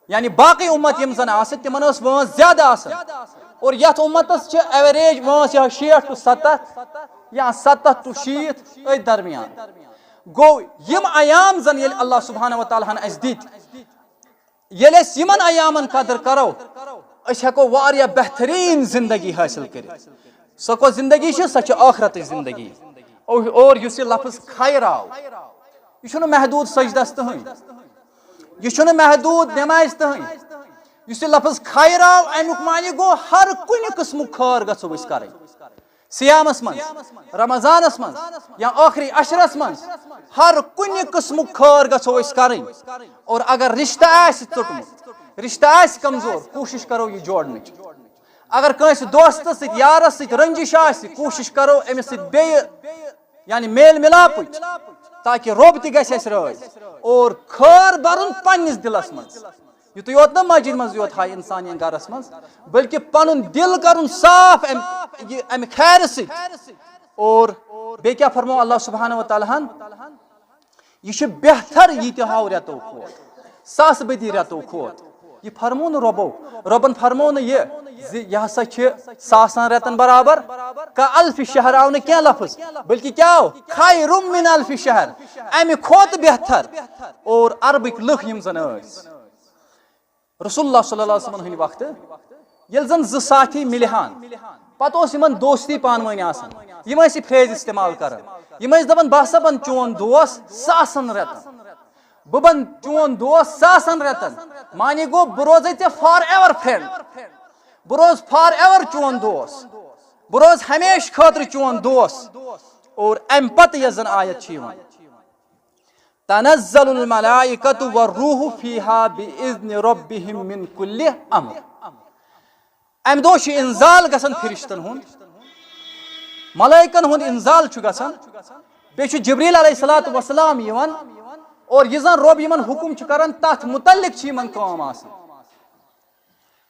یعنی باقٕے اُمت یِم زن آسہٕ، تِمن ٲس وٲنٛس زیادٕ آسان۔ اور یتھ اُمتس چھِ average وٲنٛس یِہوٚے شیٹھ to ستتھ یا ستتھ to شیٖتھ أتھۍ درمیان۔ گوٚو، یِم ایام زن ییٚلہِ اللہ سبحانہ و تعالیٰ ہن اسہِ دِتۍ، ییٚلہِ أسۍ یِمن ایامن قدر کرو، أسۍ ہٮ۪کو واریاہ بہتریٖن زندگی حٲصِل کٔرِتھ۔ سۄ کۄس زندگی چھِ؟ سۄ چھِ ٲخرتٕچ زندگی۔ او-، اور یُس یہِ لفظ خیر آو، یہِ چھُنہٕ محدوٗد سجدس تہٕنۍ، یہِ چھُنہٕ محدوٗد نٮ۪مازِ تہٕنۍ۔ یُس یہِ لفظ خیر آو، امیُک معنی گوٚو ہر کُنہِ قٕسمُک خٲر گژھو أسۍ کرٕنۍ۔ صیامس منٛز، رمضانس منٛز، یا ٲخری عشرس منٛز ہر کُنہِ قٕسمُک خٲر گژھو أسۍ کرٕنۍ۔ اور اگر رشتہٕ آسہِ ژوٚٹمُت، رشتہٕ آسہِ کمزور، کوٗشش کرو یہِ جوڑنٕچ۔ اگر کٲنٛسہِ دوستس سۭتۍ، یارس سۭتۍ رنجش آسہِ، کوٗشش کرو أمِس سۭتۍ بیٚیہِ، یعنی میل ملاپٕچ، تاکہ رۄب تہِ گژھِ اَسہِ رٲضۍ۔ اور خٲر برُن پننِس دلس منٛز۔ یُتُے یوت نہٕ مسجد منٛز یوت ہاے انسان یا گرس منٛز، بلکہ پنُن دل کرُن صاف امہِ، یہِ، امہِ خیرٕ سۭتۍ۔ اور بیٚیہِ کیٛاہ فرموو اللہ سبحانہ و تعالیٰ ہن؟ یہِ چھُ بہتر ییٖتہِ ہاو رٮ۪تو کھۄتہٕ، ساسہٕ بٔدی رٮ۪تو کھۄتہٕ۔ یہِ فرموو نہٕ رۄبو، رۄبن فرموو نہٕ یہِ زِ یہِ ہسا چھِ ساسن رٮ۪تن برابر، کا الفِ شہر آو نہٕ کینٛہہ لفظ، بلکہ کیٛاہ آو؟ خیر من الفِ شہر، امہِ کھۄتہٕ بہتر۔ اور عربٕکۍ لُکھ یِم زن ٲسۍ رسول اللہ صلی اللہ علیہ وسلم ہٕنٛدِ وقتہٕ، ییٚلہِ زن زٕ ساتھی مِلہِ ہن، پتہٕ اوس یِمن دوستی پانہٕ ؤنۍ آسان، یِم ٲسۍ یہِ فریز استعمال کران، یِم ٲسۍ دپان، "بہٕ ہسا بنہٕ چون دوس ساسن رٮ۪تن، بہٕ بنہٕ چون دوس ساسن رٮ۪تن، معنی گوٚو، بہٕ روزے ژےٚ فار ایور فرینڈ، بہٕ روزٕ فار ایور چون دوس، بہٕ روزٕ ہمیشہٕ خٲطرٕ چون دوس۔" اور امہِ پتہٕ یۄس زن آیت چھِ یِوان، تنزل الملائکۃ والروح فیہا بإذن ربہم من کل امر۔ امہِ دۄہ چھُ انزال گژھان فرشتن ہُنٛد، ملائکن ہُنٛد انزال چھُ گژھان، بیٚیہِ چھُ جبریل علیہ الصلوۃ والسلام یِوان، اور یہِ زن رۄب یِمن حکم چھُ کران، تتھ متعلق چھِ یِمن کٲم آسان۔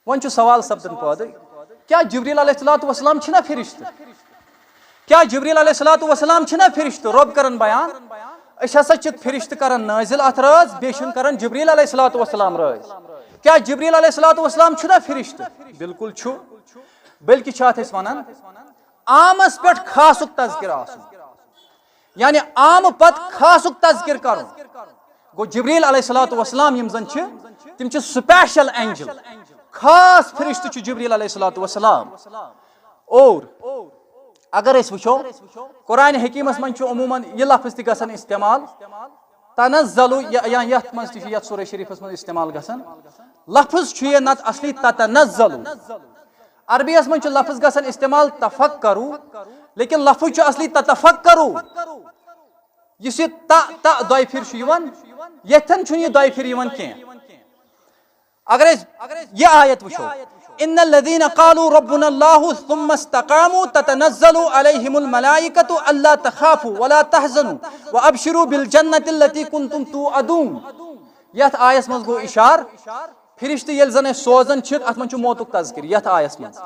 وۄنۍ چھُ سوال سپدان پٲدٕ، کیٛاہ جبریل علیہ الصلوۃ والسلام چھِنہ فرشتہٕ؟ کیٛاہ جبریل علیہ الصلوۃ والسلام چھِنہ فرشتہٕ؟ رۄب کرن بیان، أسۍ ہسا چھِ فرشتہٕ کران نٲزِل اتھ رٲژ، بیٚیہِ چھِنہٕ کران جبریل علیہ الصلوۃ والسلام رٲزۍ۔ کیٛاہ جبریل علیہ الصلوۃ والسلام چھُنہ فرشتہٕ؟ بالکل چھُ، بلکہِ چھِ اتھ أسۍ ونان عامس پٮ۪ٹھ خاصُک تذکرٕ آسُن۔ یعنی عام پتہٕ خاصُک تذکر کرُن۔ گوٚو جبریل علیہ الصلوۃ والسلام یِم زن چھِ، تِم چھِ سپیشل اینجل، خاص فرشتہٕ چھُ جبریل علیہ الصلوۃ والسلام۔ اور اگر أسۍ وٕچھو، قرآن حکیمس منٛز چھُ عموماً یہِ لفظ تہِ گژھان استعمال، تنزل، یا، یا یتھ منٛز تہِ چھُ، یتھ سورہ شریفس منٛز استعمال گژھان۔ لفظ چھُ یہِ نتہٕ اصلی تتنزل۔ عربی یس منٛز چھُ لفظ گژھان استعمال تفکرو، لیکن لفظ چھُ اصلی تتفکرو۔ یُس یہِ تہ، تہ دۄیہِ پھِرِ چھُ یِوان، ییٚتھٮ۪ن چھُنہٕ یہِ دۄیہِ پھِرِ یِوان کینٛہہ۔ اگر أسۍ یہِ آیت وٕچھو، ان الذين قالوا ربنا الله ثم استقاموا تتنزل عليهم الملائكة الا تخافوا ولا تحزنوا وابشروا بالجنة التي كنتم توعدون۔ یتھ آیس منٛز گوٚو اشارٕ، فرشتہٕ ییٚلہِ زن أسۍ سوزان چھِکھ، اتھ منٛز چھُ موتُک تذکر یتھ آیس منٛز۔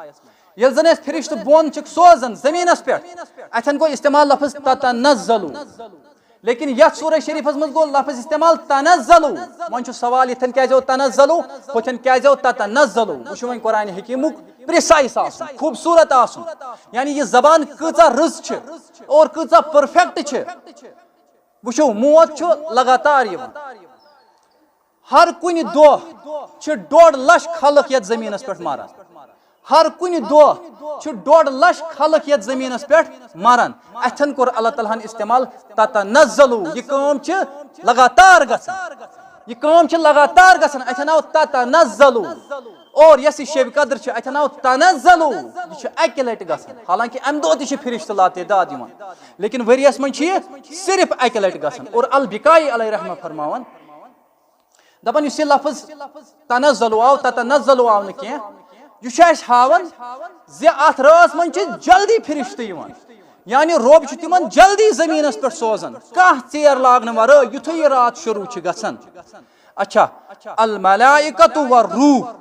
ییٚلہِ زن أسۍ فرشتہٕ بۄن چھِکھ سوزان زمینس پٮ۪ٹھ، اتھٮ۪ن گوٚو استعمال لفظ تتنزلو۔ لیکن یتھ سورہ شریفس منٛز گوٚو لفظ استعمال تنزلو۔ وۄنۍ چھُ سوال، یتھٮ۪ن کیازِ آو تنزلو، ہُتھٮ۪ن کیازِ آو تتنزلو؟ وٕچھِو وۄنۍ قرآن حکیمُک پریسائز آسُن، خوبصورت آسُن، یعنی یہِ زبان کۭژاہ رٕژ چھِ اور کۭژاہ پرفیکٹ چھِ۔ وٕچھِو، موت چھُ لگاتار یِوان۔ ہر کُنہِ دۄہ چھِ ڈۄڈ لچھ خلق یتھ زمینس پٮ۪ٹھ مران۔ ہر کُنہِ دۄہ چھِ ڈۄڈ لچھ خلق یتھ زمینس پٮ۪ٹھ مران۔ اتھٮ۪ن کوٚر اللہ تعالیٰ ہن استعمال تتنزلو۔ یہِ کٲم چھِ لگاتار گژھان۔ یہِ کٲم چھِ لگاتار گژھان۔ اتھٮ۪ن آو تتنزلو۔ اور یۄس یہِ شب قدر چھِ، اتھٮ۪ن آو تنزلو۔ یہِ چھُ اکہِ لٹہِ گژھان۔ حالانکہ امہِ دۄہ تہِ چھِ فرشتہٕ لاتعداد یِوان۔ لیکن ؤریس منٛز چھِ یہِ صرف اکہِ لٹہِ گژھان۔ اور البقائی علیہ رحمہ فرماوان، دپان، یُس یہِ لفظ تنزلو آو، تتنزلو آو نہٕ کینٛہہ، یہِ چھُ اَسہِ ہاوان زِ اتھ رٲژ منٛز چھِ جلدی فرشتہٕ یِوان، یعنی رۄب چھُ تِمن جلدی زٔمیٖنس پٮ۪ٹھ سوزان، کانٛہہ ژیر لاگنہٕ ورٲے، یُتھُے یہِ راتھ شروع چھِ گژھان۔ اچھا، الملائکۃ والروح،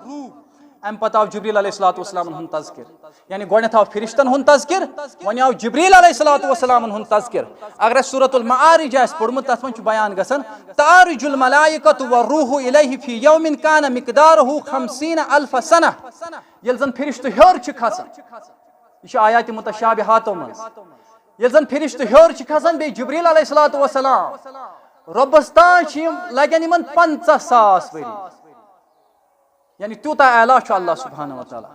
امہِ پتہٕ آو جبریل علیہ الصلوۃ والسلامن ہُنٛد تذکر۔ یعنی گۄڈنیتھ آو فرشتن ہُنٛد تذکر، وۄنۍ آو جبریل علیہ الصلوۃ والسلامن ہُنٛد تذکر۔ اگر اسہِ سورۃ المعارج آسہِ پوٚرمُت، تتھ منٛز چھُ بیان گژھان، تعرج الملائکۃ والروح الیہ فی یوم کان مقدارہ خمسین الف سنہ۔ ییٚلہِ زن فرشتہٕ ہیوٚر چھِ کھسان، یہِ چھُ آیات متشابہاتو منٛز، ییٚلہِ زن فرشتہٕ ہیوٚر چھِ کھسان، بیٚیہِ جبریل علیہ الصلوۃ والسلام، رۄبس تام چھِ یِم، لگن یِمن پنژاہ ساس ؤری۔ یعنی تیوٗتاہ اعلیٰ چھُ اللہ سبحانہ و تعالیٰ۔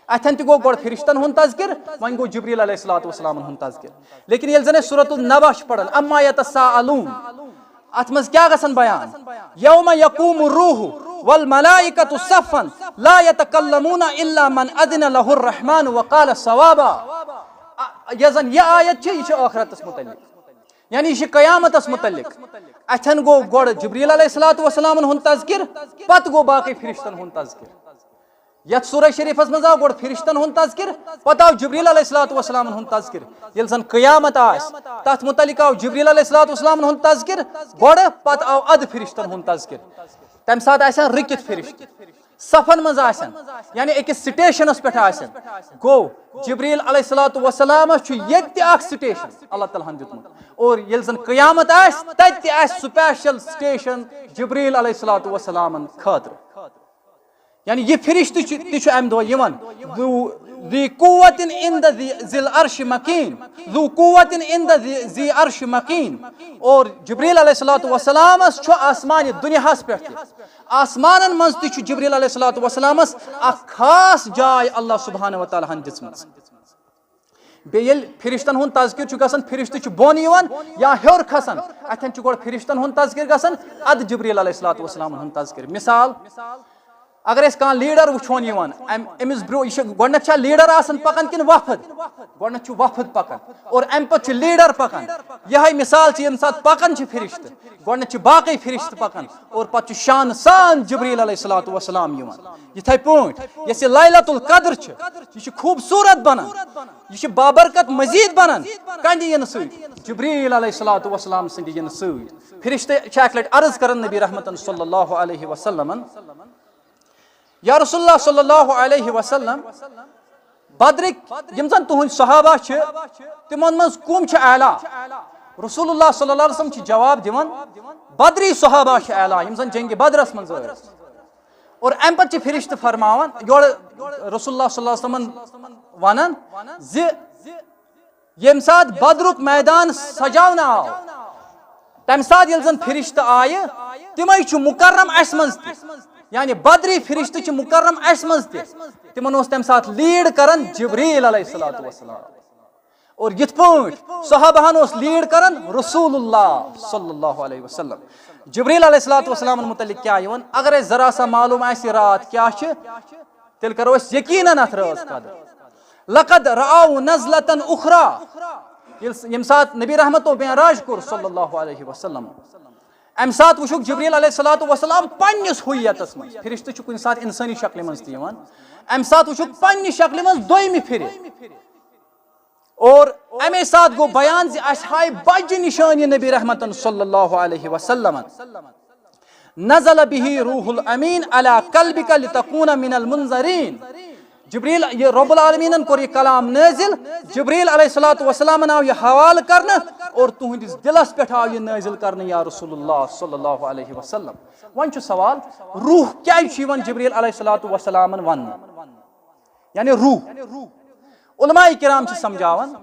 اتھن تہِ گوٚو گۄڈٕ فرشتن ہُنٛد تذکر، وۄنۍ گوٚو جبریل علیہ الصلوۃ والسلامن ہُنٛد تذکر۔ لیکن ییٚلہِ زن أسۍ سورۃ النبأ چھِ پران، عما یتساءلون، اتھ منٛز کیٛاہ گژھان بیان؟ یوم یقوم الروح والملائکۃ صفا لا یتکلمون الا من اذن لہ الرحمن وقال صوابا۔ ا-، یۄس زن یہِ آیت چھِ، یہِ چھِ ٲخرتس متعلق، یعنی یہِ چھِ قیامتس متعلق۔ اتھن گوٚو گۄڈٕ جبریل علیہ الصلوۃ والسلامن ہُنٛد تذکر، پتہٕ گوٚو باقٕے فرشتن ہُنٛد تذکر۔ یتھ سورہ شریفس منٛز آو گۄڈٕ فرشتن ہُنٛد تذکر، پتہٕ آو جبریل علیہ الصلوۃ والسلامن ہُنٛد تذکر۔ ییٚلہِ زن قیامت آسہِ، تتھ متعلق آو جبریل علیہ الصلوۃ والسلامن ہُنٛد تذکر گۄڈٕ، پتہٕ آو ادٕ فرشتن ہُنٛد تذکر۔ تمہِ ساتہٕ آسن رٕکِتھ فرشتہٕ، صفن منٛز آسن، یعنی أکِس سٹیشنس پٮ۪ٹھ آسن۔ گوٚو، جبریل علیہ الصلوۃ والسلامس چھُ ییٚتہِ تہِ اکھ سٹیشن اللہ تعالیٰ ہن دیُتمُت، اور ییٚلہِ زن قیامت آسہِ، تتہِ تہِ آسہِ سپیشل سٹیشن جبریل علیہ الصلوۃ والسلامن خٲطرٕ۔ یعنی یہِ فرشتہٕ چھُ، تہِ چھُ امہِ دۄہ یِوان۔ ذو، ذی قوت عند ذی، ذی العرش مکین، ذو قوت عند ذی، ذی عرش مکین۔ اور جبریل علیہ الصلوۃ والسلامس چھُ آسمانہِ دُنیاہس پٮ۪ٹھ تہِ، آسمانن منٛز تہِ چھُ جبریل علیہ الصلوۃ والسلامس اکھ خاص جاے اللہ سبحانہ و تعالیٰ ہن دِژمٕژ۔ بیٚیہِ ییٚلہِ فرشتن ہُنٛد تذکر چھُ گژھان، فرشتہٕ چھُ بۄن یِوان یا ہیوٚر کھسان، اتھن چھُ گۄڈٕ فرشتن ہُنٛد تذکر گژھان، ادٕ جبریل علیہ الصلوۃ والسلامن ہُنٛد تذکر۔ مثال، اگر أسۍ کانٛہہ لیڈر وٕچھون یِوان، أمۍ، أمِس برٛونٛہہ، یہِ چھُ گۄڈٕنٮ۪تھ چھا لیڈر آسان پکان کِنہٕ وفد؟ گۄڈٕنٮ۪تھ چھُ وفد پکان اور امہِ پتہٕ چھُ لیڈر پکان۔ یِہے مثال چھِ، ییٚمہِ ساتہٕ پکان چھِ فرشتہٕ، گۄڈٕنٮ۪تھ چھِ باقٕے فرشتہٕ پکان اور پتہٕ چھُ شان سان جبریل علیہ الصلوۃ والسلام یِوان۔ یِتھے پٲٹھۍ یۄس یہِ لیلۃ القدر چھِ، یہِ چھِ خوٗبصوٗرت بنان، یہِ چھِ بابرکت مزید بنان۔ کَنہِ یِنہٕ سۭتۍ؟ جبریل علیہ الصلوۃ والسلام سٕنٛدِ یِنہٕ سۭتۍ۔ فرشتہٕ چھِ اکہِ لٹہِ عرض کران نبی رحمتن صلی اللہ علیہ وسلمن، یا رسول اللہ صلی اللہ علیہ وسلم، بدرٕکۍ یِم زن تُہنٛدۍ صحابہ چھِ، تِمن منٛز کُم چھِ اعلیٰ؟ رسول اللہ صلی اللہ علیہ وسلم چھِ جواب دِوان، بدری صحابہ چھِ اعلیٰ، یِم زن جنگِ بدرس منٛز ٲسۍ۔ اور امہِ پتہٕ چھِ فرشتہٕ فرماوان، یورٕ رسول اللہ صلی اللہ علیہ وسلمن ونان زِ ییٚمہِ ساتہٕ بدرُک میدان سجاونہٕ آو، تمہِ ساتہٕ ییٚلہِ زن فرشتہٕ آیہِ، تِمے چھِ مکرم اسہِ منٛز تہِ، یعنی بدری فرشتہٕ چھِ مکرم اسہِ منٛز تہِ۔ تِمن اوس تمہِ ساتہٕ لیڈ کران جبریل علیہ الصلوۃ والسلام، اور یِتھ پٲٹھۍ صحابہن اوس لیڈ کران رسول اللہ صلی اللہ علیہ وسلم۔ جبریل علیہ الصلوۃ والسلامن متعلق کیٛاہ یِوان؟ اگر اسہِ ذرا سا معلوم آسہِ راتھ کیٛاہ چھِ، تیٚلہِ کرو أسۍ یقیناً اتھ رٲژ قدر۔ لقد رأوا نزلة أخرى۔ ییٚلہِ س-، ییٚمہِ ساتہٕ نبی رحمتو معراج کوٚر صلی اللہ علیہ وسلم، امہِ ساتہٕ وٕچھُکھ جبریل علیہ الصلوۃ والسلام پننِس ہویتس منٛز۔ فرشتہٕ چھُ کُنہِ ساتہٕ انسٲنی شکلہِ منٛز تہِ یِوان۔ امہِ ساتہٕ وٕچھُکھ پننہِ شکلہِ منٛز دوٚیمہِ پھِرِ۔ اور امے ساتہٕ گوٚو بیان زِ اسہِ ہاوِ بجہِ نشٲنی نبی رحمتن صلی اللہ علیہ وسلم۔ نزل به روح الامین علی قلبک لتکون من المنذرین۔ جبریل، یہِ رب العالمینن کوٚر یہِ کلام نٲزِل، جبریل علیہ الصلوۃ والسلامن آو یہِ حوالہٕ کرنہٕ اور تُہنٛدِس دِلس پٮ۪ٹھ آو یہِ نٲزِل کرنہٕ یا رسول اللہ صلی اللہ علیہ وسلم۔ وۄنۍ چھُ سوال، روح کیٛازِ چھُ یِوان جبریل علیہ الصلوۃ والسلامن وننہٕ؟ یعنی روح۔ علماء کرام چھِ سمجھاوان،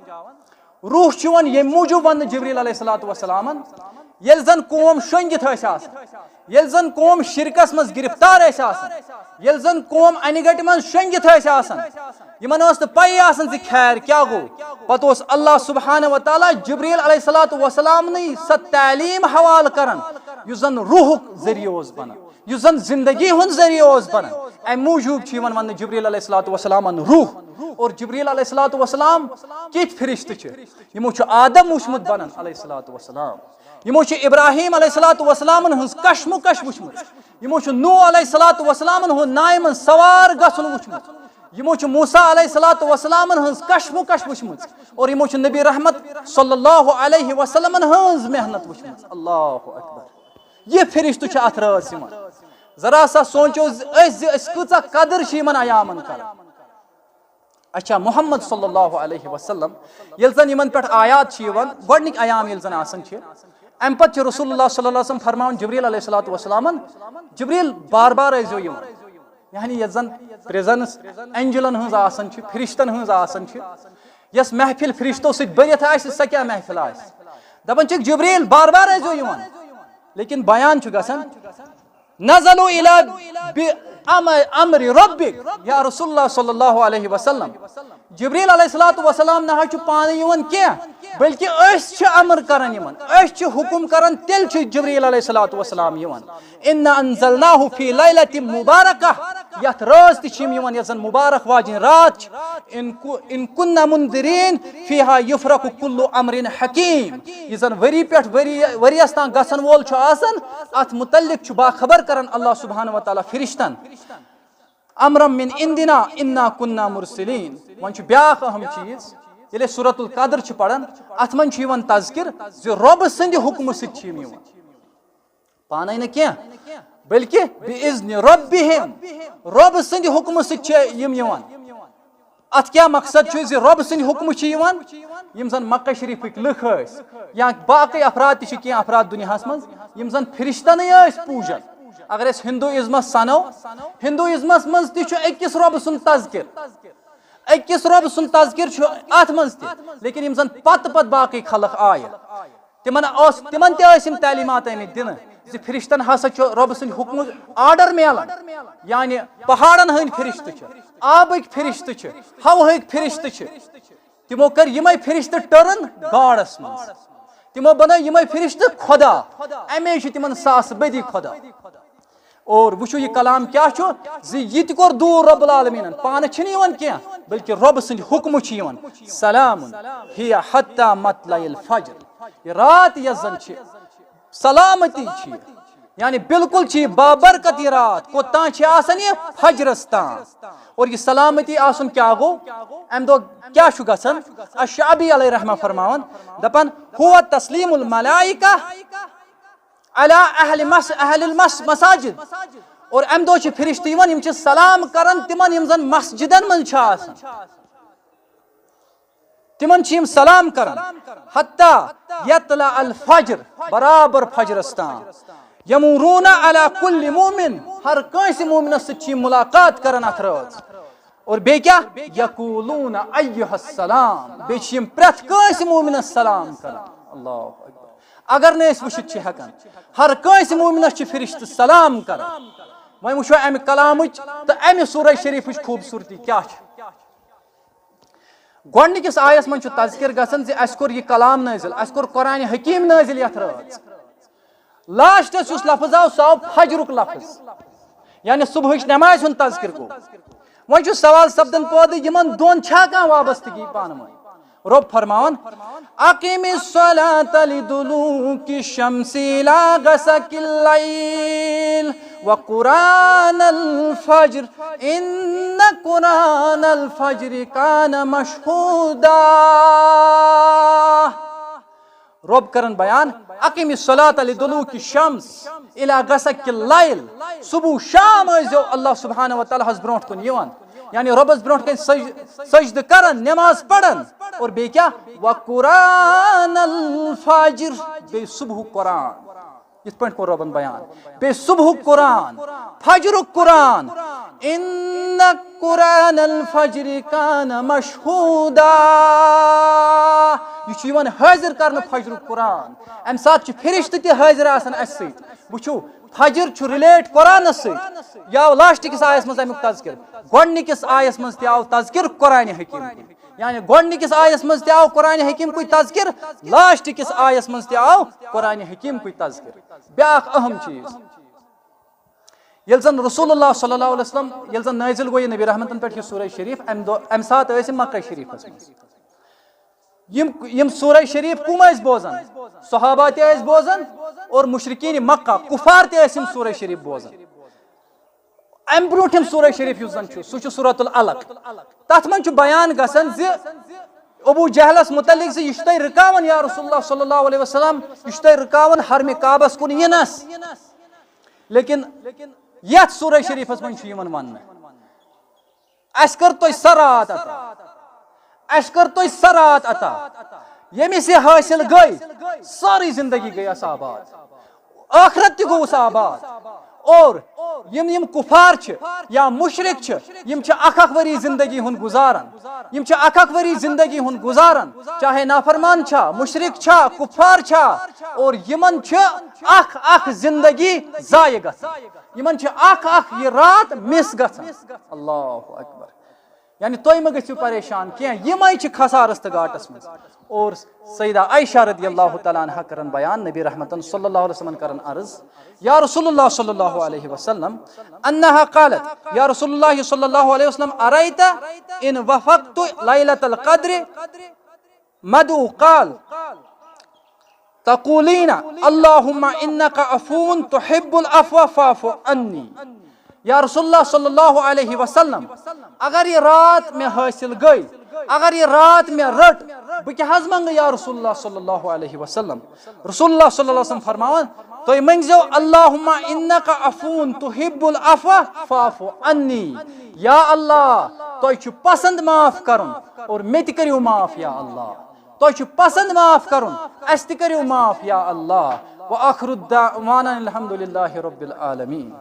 روح چھُ یِوان ییٚمہِ موٗجوٗب وننہٕ جبریل علیہ الصلوۃ والسلامن، ییٚلہِ زن قوم شۄنگِتھ ٲسۍ آسان، ییٚلہِ زن قوم شرکس منٛز گرفتار ٲسۍ آسان، ییٚلہِ زن قوم انہِ گٹہِ منٛز شۄنگِتھ ٲسۍ آسان، یِمن ٲس نہٕ پیی آسان زِ خیر کیٛاہ گوٚو۔ پتہٕ اوس اللہ سبحانہ و تعالیٰ جبریل علیہ الصلوۃ والسلامنٕے سۄ تعلیٖم حوالہٕ کران، یُس زن روحُک ذٔریعہٕ اوس بنان، یُس زن زندگی ہُنٛد ذٔریعہٕ اوس بنان۔ امہِ موٗجوٗب چھُ یِوان وننہٕ جبریل علیہ الصلوۃ والسلامن روح۔ اور جبریل علیہ الصلوۃ والسلام کِتھۍ فرشتہٕ چھِ؟ یِمو چھُ آدم وُچھمُت بنان علیہ الصلوۃ والسلام، یِمو چھُ ابراہیم علیہ الصلوۃ والسلامن ہٕنٛز کشمکش وُچھمٕژ، یِمو چھُ نوح علیہ الصلوۃ والسلامن ہُنٛد ناوِ منٛز سوار گژھُن وُچھمُت، یِمو چھُ موسیٰ علیہ الصلوۃ والسلامن ہٕنٛز کشمکش وُچھمٕژ، اور یِمو چھُ نبی رحمت صلی اللہ علیہ وسلمن ہٕنٛز محنت وُچھمٕژ۔ اللہ اکبر۔ یہِ فرشتہٕ چھُ اتھ رٲژ یِوان۔ ذرا سا سونچو زِ أسۍ، زِ أسۍ کۭژاہ قدر چھِ یِمن ایامن کران۔ اچھا، محمد صلی اللہ علیہ وسلم، ییٚلہِ زن یِمن پٮ۪ٹھ آیات چھِ یِوان، گۄڈنِکۍ ایام ییٚلہِ زن آسان چھِ، امہِ پتہٕ چھِ رسول اللہ صلی اللہ علیہ وسلم فرماوان جبریل علیہ الصلوۃ والسلامن، جبریل، بار بار ٲسۍزیو یِوان۔ یعنی یۄس زن پریزنس اینجلن ہٕنٛز آسان چھِ، فرشتن ہٕنٛز آسان چھِ، یۄس محفل فرشتو سۭتۍ بٔرِتھ آسہِ، سۄ کیٛاہ محفل آسہِ؟ دپان چھِکھ، جبریل، بار بار ٲسۍزیو یِوان۔ لیکن بیان چھُ گژھان، نزلوا الی بامر، امر ربک، یا رسول اللہ صلی اللہ علیہ وسلم۔ جبریل علیہ الصلوۃ والسلام نہ حظ چھُ پانہٕ یِوان کینٛہہ، بلکہِ أسۍ چھِ امر کران یِمن، أسۍ چھِ حکم کران، تیٚلہِ چھِ جبریل علیہ الصلوۃ والسلام یِوان۔ انا انزلناہ فی لیلۃ مبارکہ، یتھ رٲژ تہِ چھِ یِم یِوان، یۄس زن مبارک واجیٚنۍ رات چھِ۔ ان کو ان کن منذرین فیہا یفرق کل امر حکیم۔ یہِ زن ؤری پٮ۪ٹھ ؤری ؤریس تام گژھن وول چھُ آسان، اتھ متعلق چھُ باخبر کران اللہ سبحانہ و تعالیٰ فرشتن۔ امرا من عندنا انا کنا مرسلین۔ وۄنۍ چھُ بیاکھ اہم چیز، ییٚلہِ أسۍ سورۃ القدر چھِ پران، اتھ منٛز چھُ یِوان تذکر زِ رۄبہٕ سٕنٛدِ حکمہٕ سۭتۍ چھِ یِم یِوان۔ پانے نہٕ کینٛہہ، بلکہ بِإِذْنِ رَبِّهِمْ، رۄب سٕنٛدِ حکمہٕ سۭتۍ چھِ یِم یِوان۔ اتھ کیٛاہ مقصد چھُ زِ رۄب سٕنٛدِ حکمہٕ چھِ یِوان؟ یِم زن مکہ شریفٕکۍ لُکھ ٲسۍ یا باقٕے افراد تہِ چھِ، کینٛہہ افراد دُنیاہس منٛز، یِم زن فرشتنٕے ٲسۍ پوٗجان۔ اگر أسۍ ہندوازمس سنو، ہندوازمس منٛز تہِ چھُ أکِس رۄب سُنٛد تذکر، أکِس رۄب سُنٛد تذکر چھُ اتھ منٛز تہِ، لیکن یِم زن پتہٕ پتہٕ باقٕے خلق آیہِ، تِمن اوس، تِمن تہِ ٲسۍ یِم تعلیٖمات آمٕتۍ دِنہٕ زِ فرشتن ہسا چھُ رۄبہٕ سٕنٛدِ حُکمُک آرڈر میلان، یعنی پہاڑن ہٕنٛدۍ فرشتہٕ چھِ، آبٕکۍ فرشتہٕ چھِ، ہوہٕکۍ فرشتہٕ چھِ۔ تِمو کٔر یِمے فرشتہٕ ٹٔرن گاڈس منٛز، تِمو بنٲے یِمے فرشتہٕ خۄدا، امے چھُ تِمن ساس بدی خۄدا۔ اور وٕچھِو، یہِ کلام کیٛاہ چھُ زِ یہِ تہِ کوٚر دوٗر رب العالمیٖنن، پانہٕ چھِنہٕ یِوان کینٛہہ، بلکہِ رۄبہٕ سٕنٛدِ حُکمہٕ چھِ یِوان۔ سلام ہی حتی مطلع الفجر۔ یہِ رات یۄس زن چھِ، سلامتی چھِ یہِ، یعنی بالکل چھِ یہِ بابرکت یہِ رات۔ کوٚت تام چھِ آسان یہِ؟ فجرس تام۔ اور یہِ سلامتی آسُن کیٛاہ گوٚو؟ امہِ دۄہ کیٛاہ چھُ گژھان؟ الشعبی علیہ رحمہ فرماوان، دپان، ہوا تسلیم الملائکہ علی اہل مس اہل المس مساجد۔ اور امہِ دۄہ چھِ فرشتہٕ یِوان، یِم چھِ سلام کران تِمن، یِم زن مسجدن منٛز چھِ آسان، تِمن چھِ یِم سلام کران۔ حتی یطلع الفجر، برابر فجرس تام۔ یمورون علی کل مومن، ہر کٲنٛسہِ مومنس سۭتۍ چھِ یِم ملاقات کران اتھ رٲژ۔ اور بیٚیہِ کیٛاہ؟ یقولون ایہا السلام، بیٚیہِ چھِ یِم پرٛٮ۪تھ کٲنٛسہِ مومنس سلام کران۔ اللہ اکبر۔ اگر نہٕ أسۍ وٕچھِتھ چھِ ہٮ۪کان، ہر کٲنٛسہِ مومنس چھِ فرشتہٕ سلام کران۔ وۄنۍ وٕچھو امہِ کلامٕچ تہٕ امہِ سورہ شریفٕچ خوٗبصوٗرتی کیٛاہ چھِ۔ گۄڈٕنِکِس آیس منٛز چھُ تذکر گژھان زِ اسہِ کوٚر یہِ کلام نٲزِل، اسہِ کوٚر قرآن حکیم نٲزِل یتھ رٲژ۔ لاسٹس یُس لفظ آو، سُہ آو فجرُک لفظ، یعنی صبحٕچ نمازِ ہُنٛد تذکر گوٚو۔ وۄنۍ چھُ سوال سپدان پٲدٕ، یِمن دۄن چھا کانٛہہ وابستگی پانہٕ ؤنۍ؟ رۄب فرماوان، اقم الصلاة لدلوک الشمس الی غسق اللیل وقرآن الفجر ان قرآن الفجر کان مشہودا۔ رۄب کرن بیان، اقم الصلاة لدلوک الشمس الی غسق اللیل، صبح شام ٲسۍزیو اللہ سبحانہ و تعالیٰ ہس برونٛٹھ کُن یِوان، یعنی رۄبس برونٛٹھ کنہِ سج-، سجدٕ کران، نماز پران، اور بیٚیہِ کیٛاہ؟ وقرآن الفجر، بیٚیہِ صبحُک قرآن۔ یِتھ پٲٹھۍ کوٚر رۄبن بیان۔ بیٚیہِ صبحُک قرآن، فجرُک قرآن۔ ان قرآن الفجر کان مشہودا۔ یہِ چھُ یِوان حٲضِر کرنہٕ فجرُک قرآن۔ اَمہِ ساتہٕ چھِ فرشتہٕ تہِ حٲضِر آسان اَسہِ سۭتۍ۔ وٕچھِو، فجر چھُ رِلیٹ قرآنس سۭتۍ۔ یہِ آو لاسٹ کِس آیس منٛز اَمیُک تذکر۔ گۄڈٕنِکِس آیس منٛز تہِ آو تذکر قرآن حکیم کُے۔ یعنی گۄڈٕنِکِس آیس منٛز تہِ آو قرآن حکیم کُے تذکر، لاسٹ کِس آیس منٛز تہِ آو قرآن حکیم کُے تذکر۔ بیٛاکھ اہم چیٖز، ییٚلہِ زن رسول اللہ صلی اللہ علیہ وسلم، ییٚلہِ زن نٲزِل گوٚو یہِ نبی رحمتن پٮ۪ٹھ یہِ سورہ شریف، امہِ دۄہ، امہِ ساتہٕ ٲسۍ یِم مکہ شریفس منٛز۔ یِم، یِم سورہ شریف کٕم ٲسۍ بوزان؟ صحابہ تہِ ٲسۍ بوزان اور مشرکین مکہ، کفار تہِ ٲسۍ یِم سورہ شریف بوزان۔ امہِ برونٛٹھِم سورہ شریف یُس زن چھُ، سُہ چھُ سورۃ العلق۔ تتھ منٛز چھُ بیان گژھان زِ ابو جہلس متعلق زِ یہِ چھُ تۄہہِ رُکاوان یا رسول اللہ صلی اللہ علیہ وسلم، یہِ چھُ تۄہہِ رُکاوان حرمِ کعبس کُن یِنس۔ لیکن یتھ سورہ شریفس منٛز چھُ یِوان وننہٕ، اسہِ کٔر تۄہہِ سۄ رات عطا، اسہِ کٔر تۄہہِ سۄ رات عطا، ییٚمِس یہِ حٲصِل گٔے، سٲرٕے زندگی گٔیس آباد، ٲخرت تہِ گوٚوُس آباد۔ اور یِم، یِم کفار چھِ یا مشرک چھِ، یِم چھِ اکھ اکھ ؤری زندگی ہُنٛد گُزاران، یِم چھِ اکھ اکھ ؤری زندگی ہُنٛد گُزاران، چاہے نافرمان چھا، مشرک چھا، کفار چھا، اور یِمن چھِ اکھ اکھ زندگی ضایع گژھان، یِمن چھِ اکھ اکھ یہِ رات مِس گژھان۔ اللہ اکبر۔ یعنی تُہۍ مہ گٔژھِو پریشان کینٛہہ، یِمے چھِ خسارس تہٕ گاٹس منٛز۔ اور سیدہ عائشہ رضی اللہ تعالیٰ عنہا کرن بیان، نبی رحمتن صلی اللہ علیہ وسلم کرن عرض، یا رسول اللہ صلی اللہ علیہ وسلم، انہا قالت، یا رسول اللہ صلی اللہ علیہ وسلم، ارأیت ان وفقت لیلۃ القدر مدعو قال تقولین اللہم انک عفو تحب العفو فاعف عنی۔ یا رسول اللہ صلی اللہ علیہ وسلم، اگر یہ رات مےٚ حٲصِل گٔے، اگر یہ رات مےٚ رٔٹ، بہٕ کیٛاہ حظ منٛگہٕ یا رسول اللہ صلی اللہ علیہ وسلم؟ رسول اللہ صلی اللہ علیہ وسلم فرماوان، تُہۍ مٔنٛگزیو اللہم انک عفو تحب العفو فاعف عنی۔ یا اللہ، تۄہہِ چھُ پسند معاف کرُن اور مےٚ تہِ کٔرِو معاف یا اللہ۔ تۄہہِ چھُ پسند معاف کرُن، اسہِ تہِ کٔرِو معاف یا اللہ۔ وآخر دعوانا الحمد للہ رب العالمین۔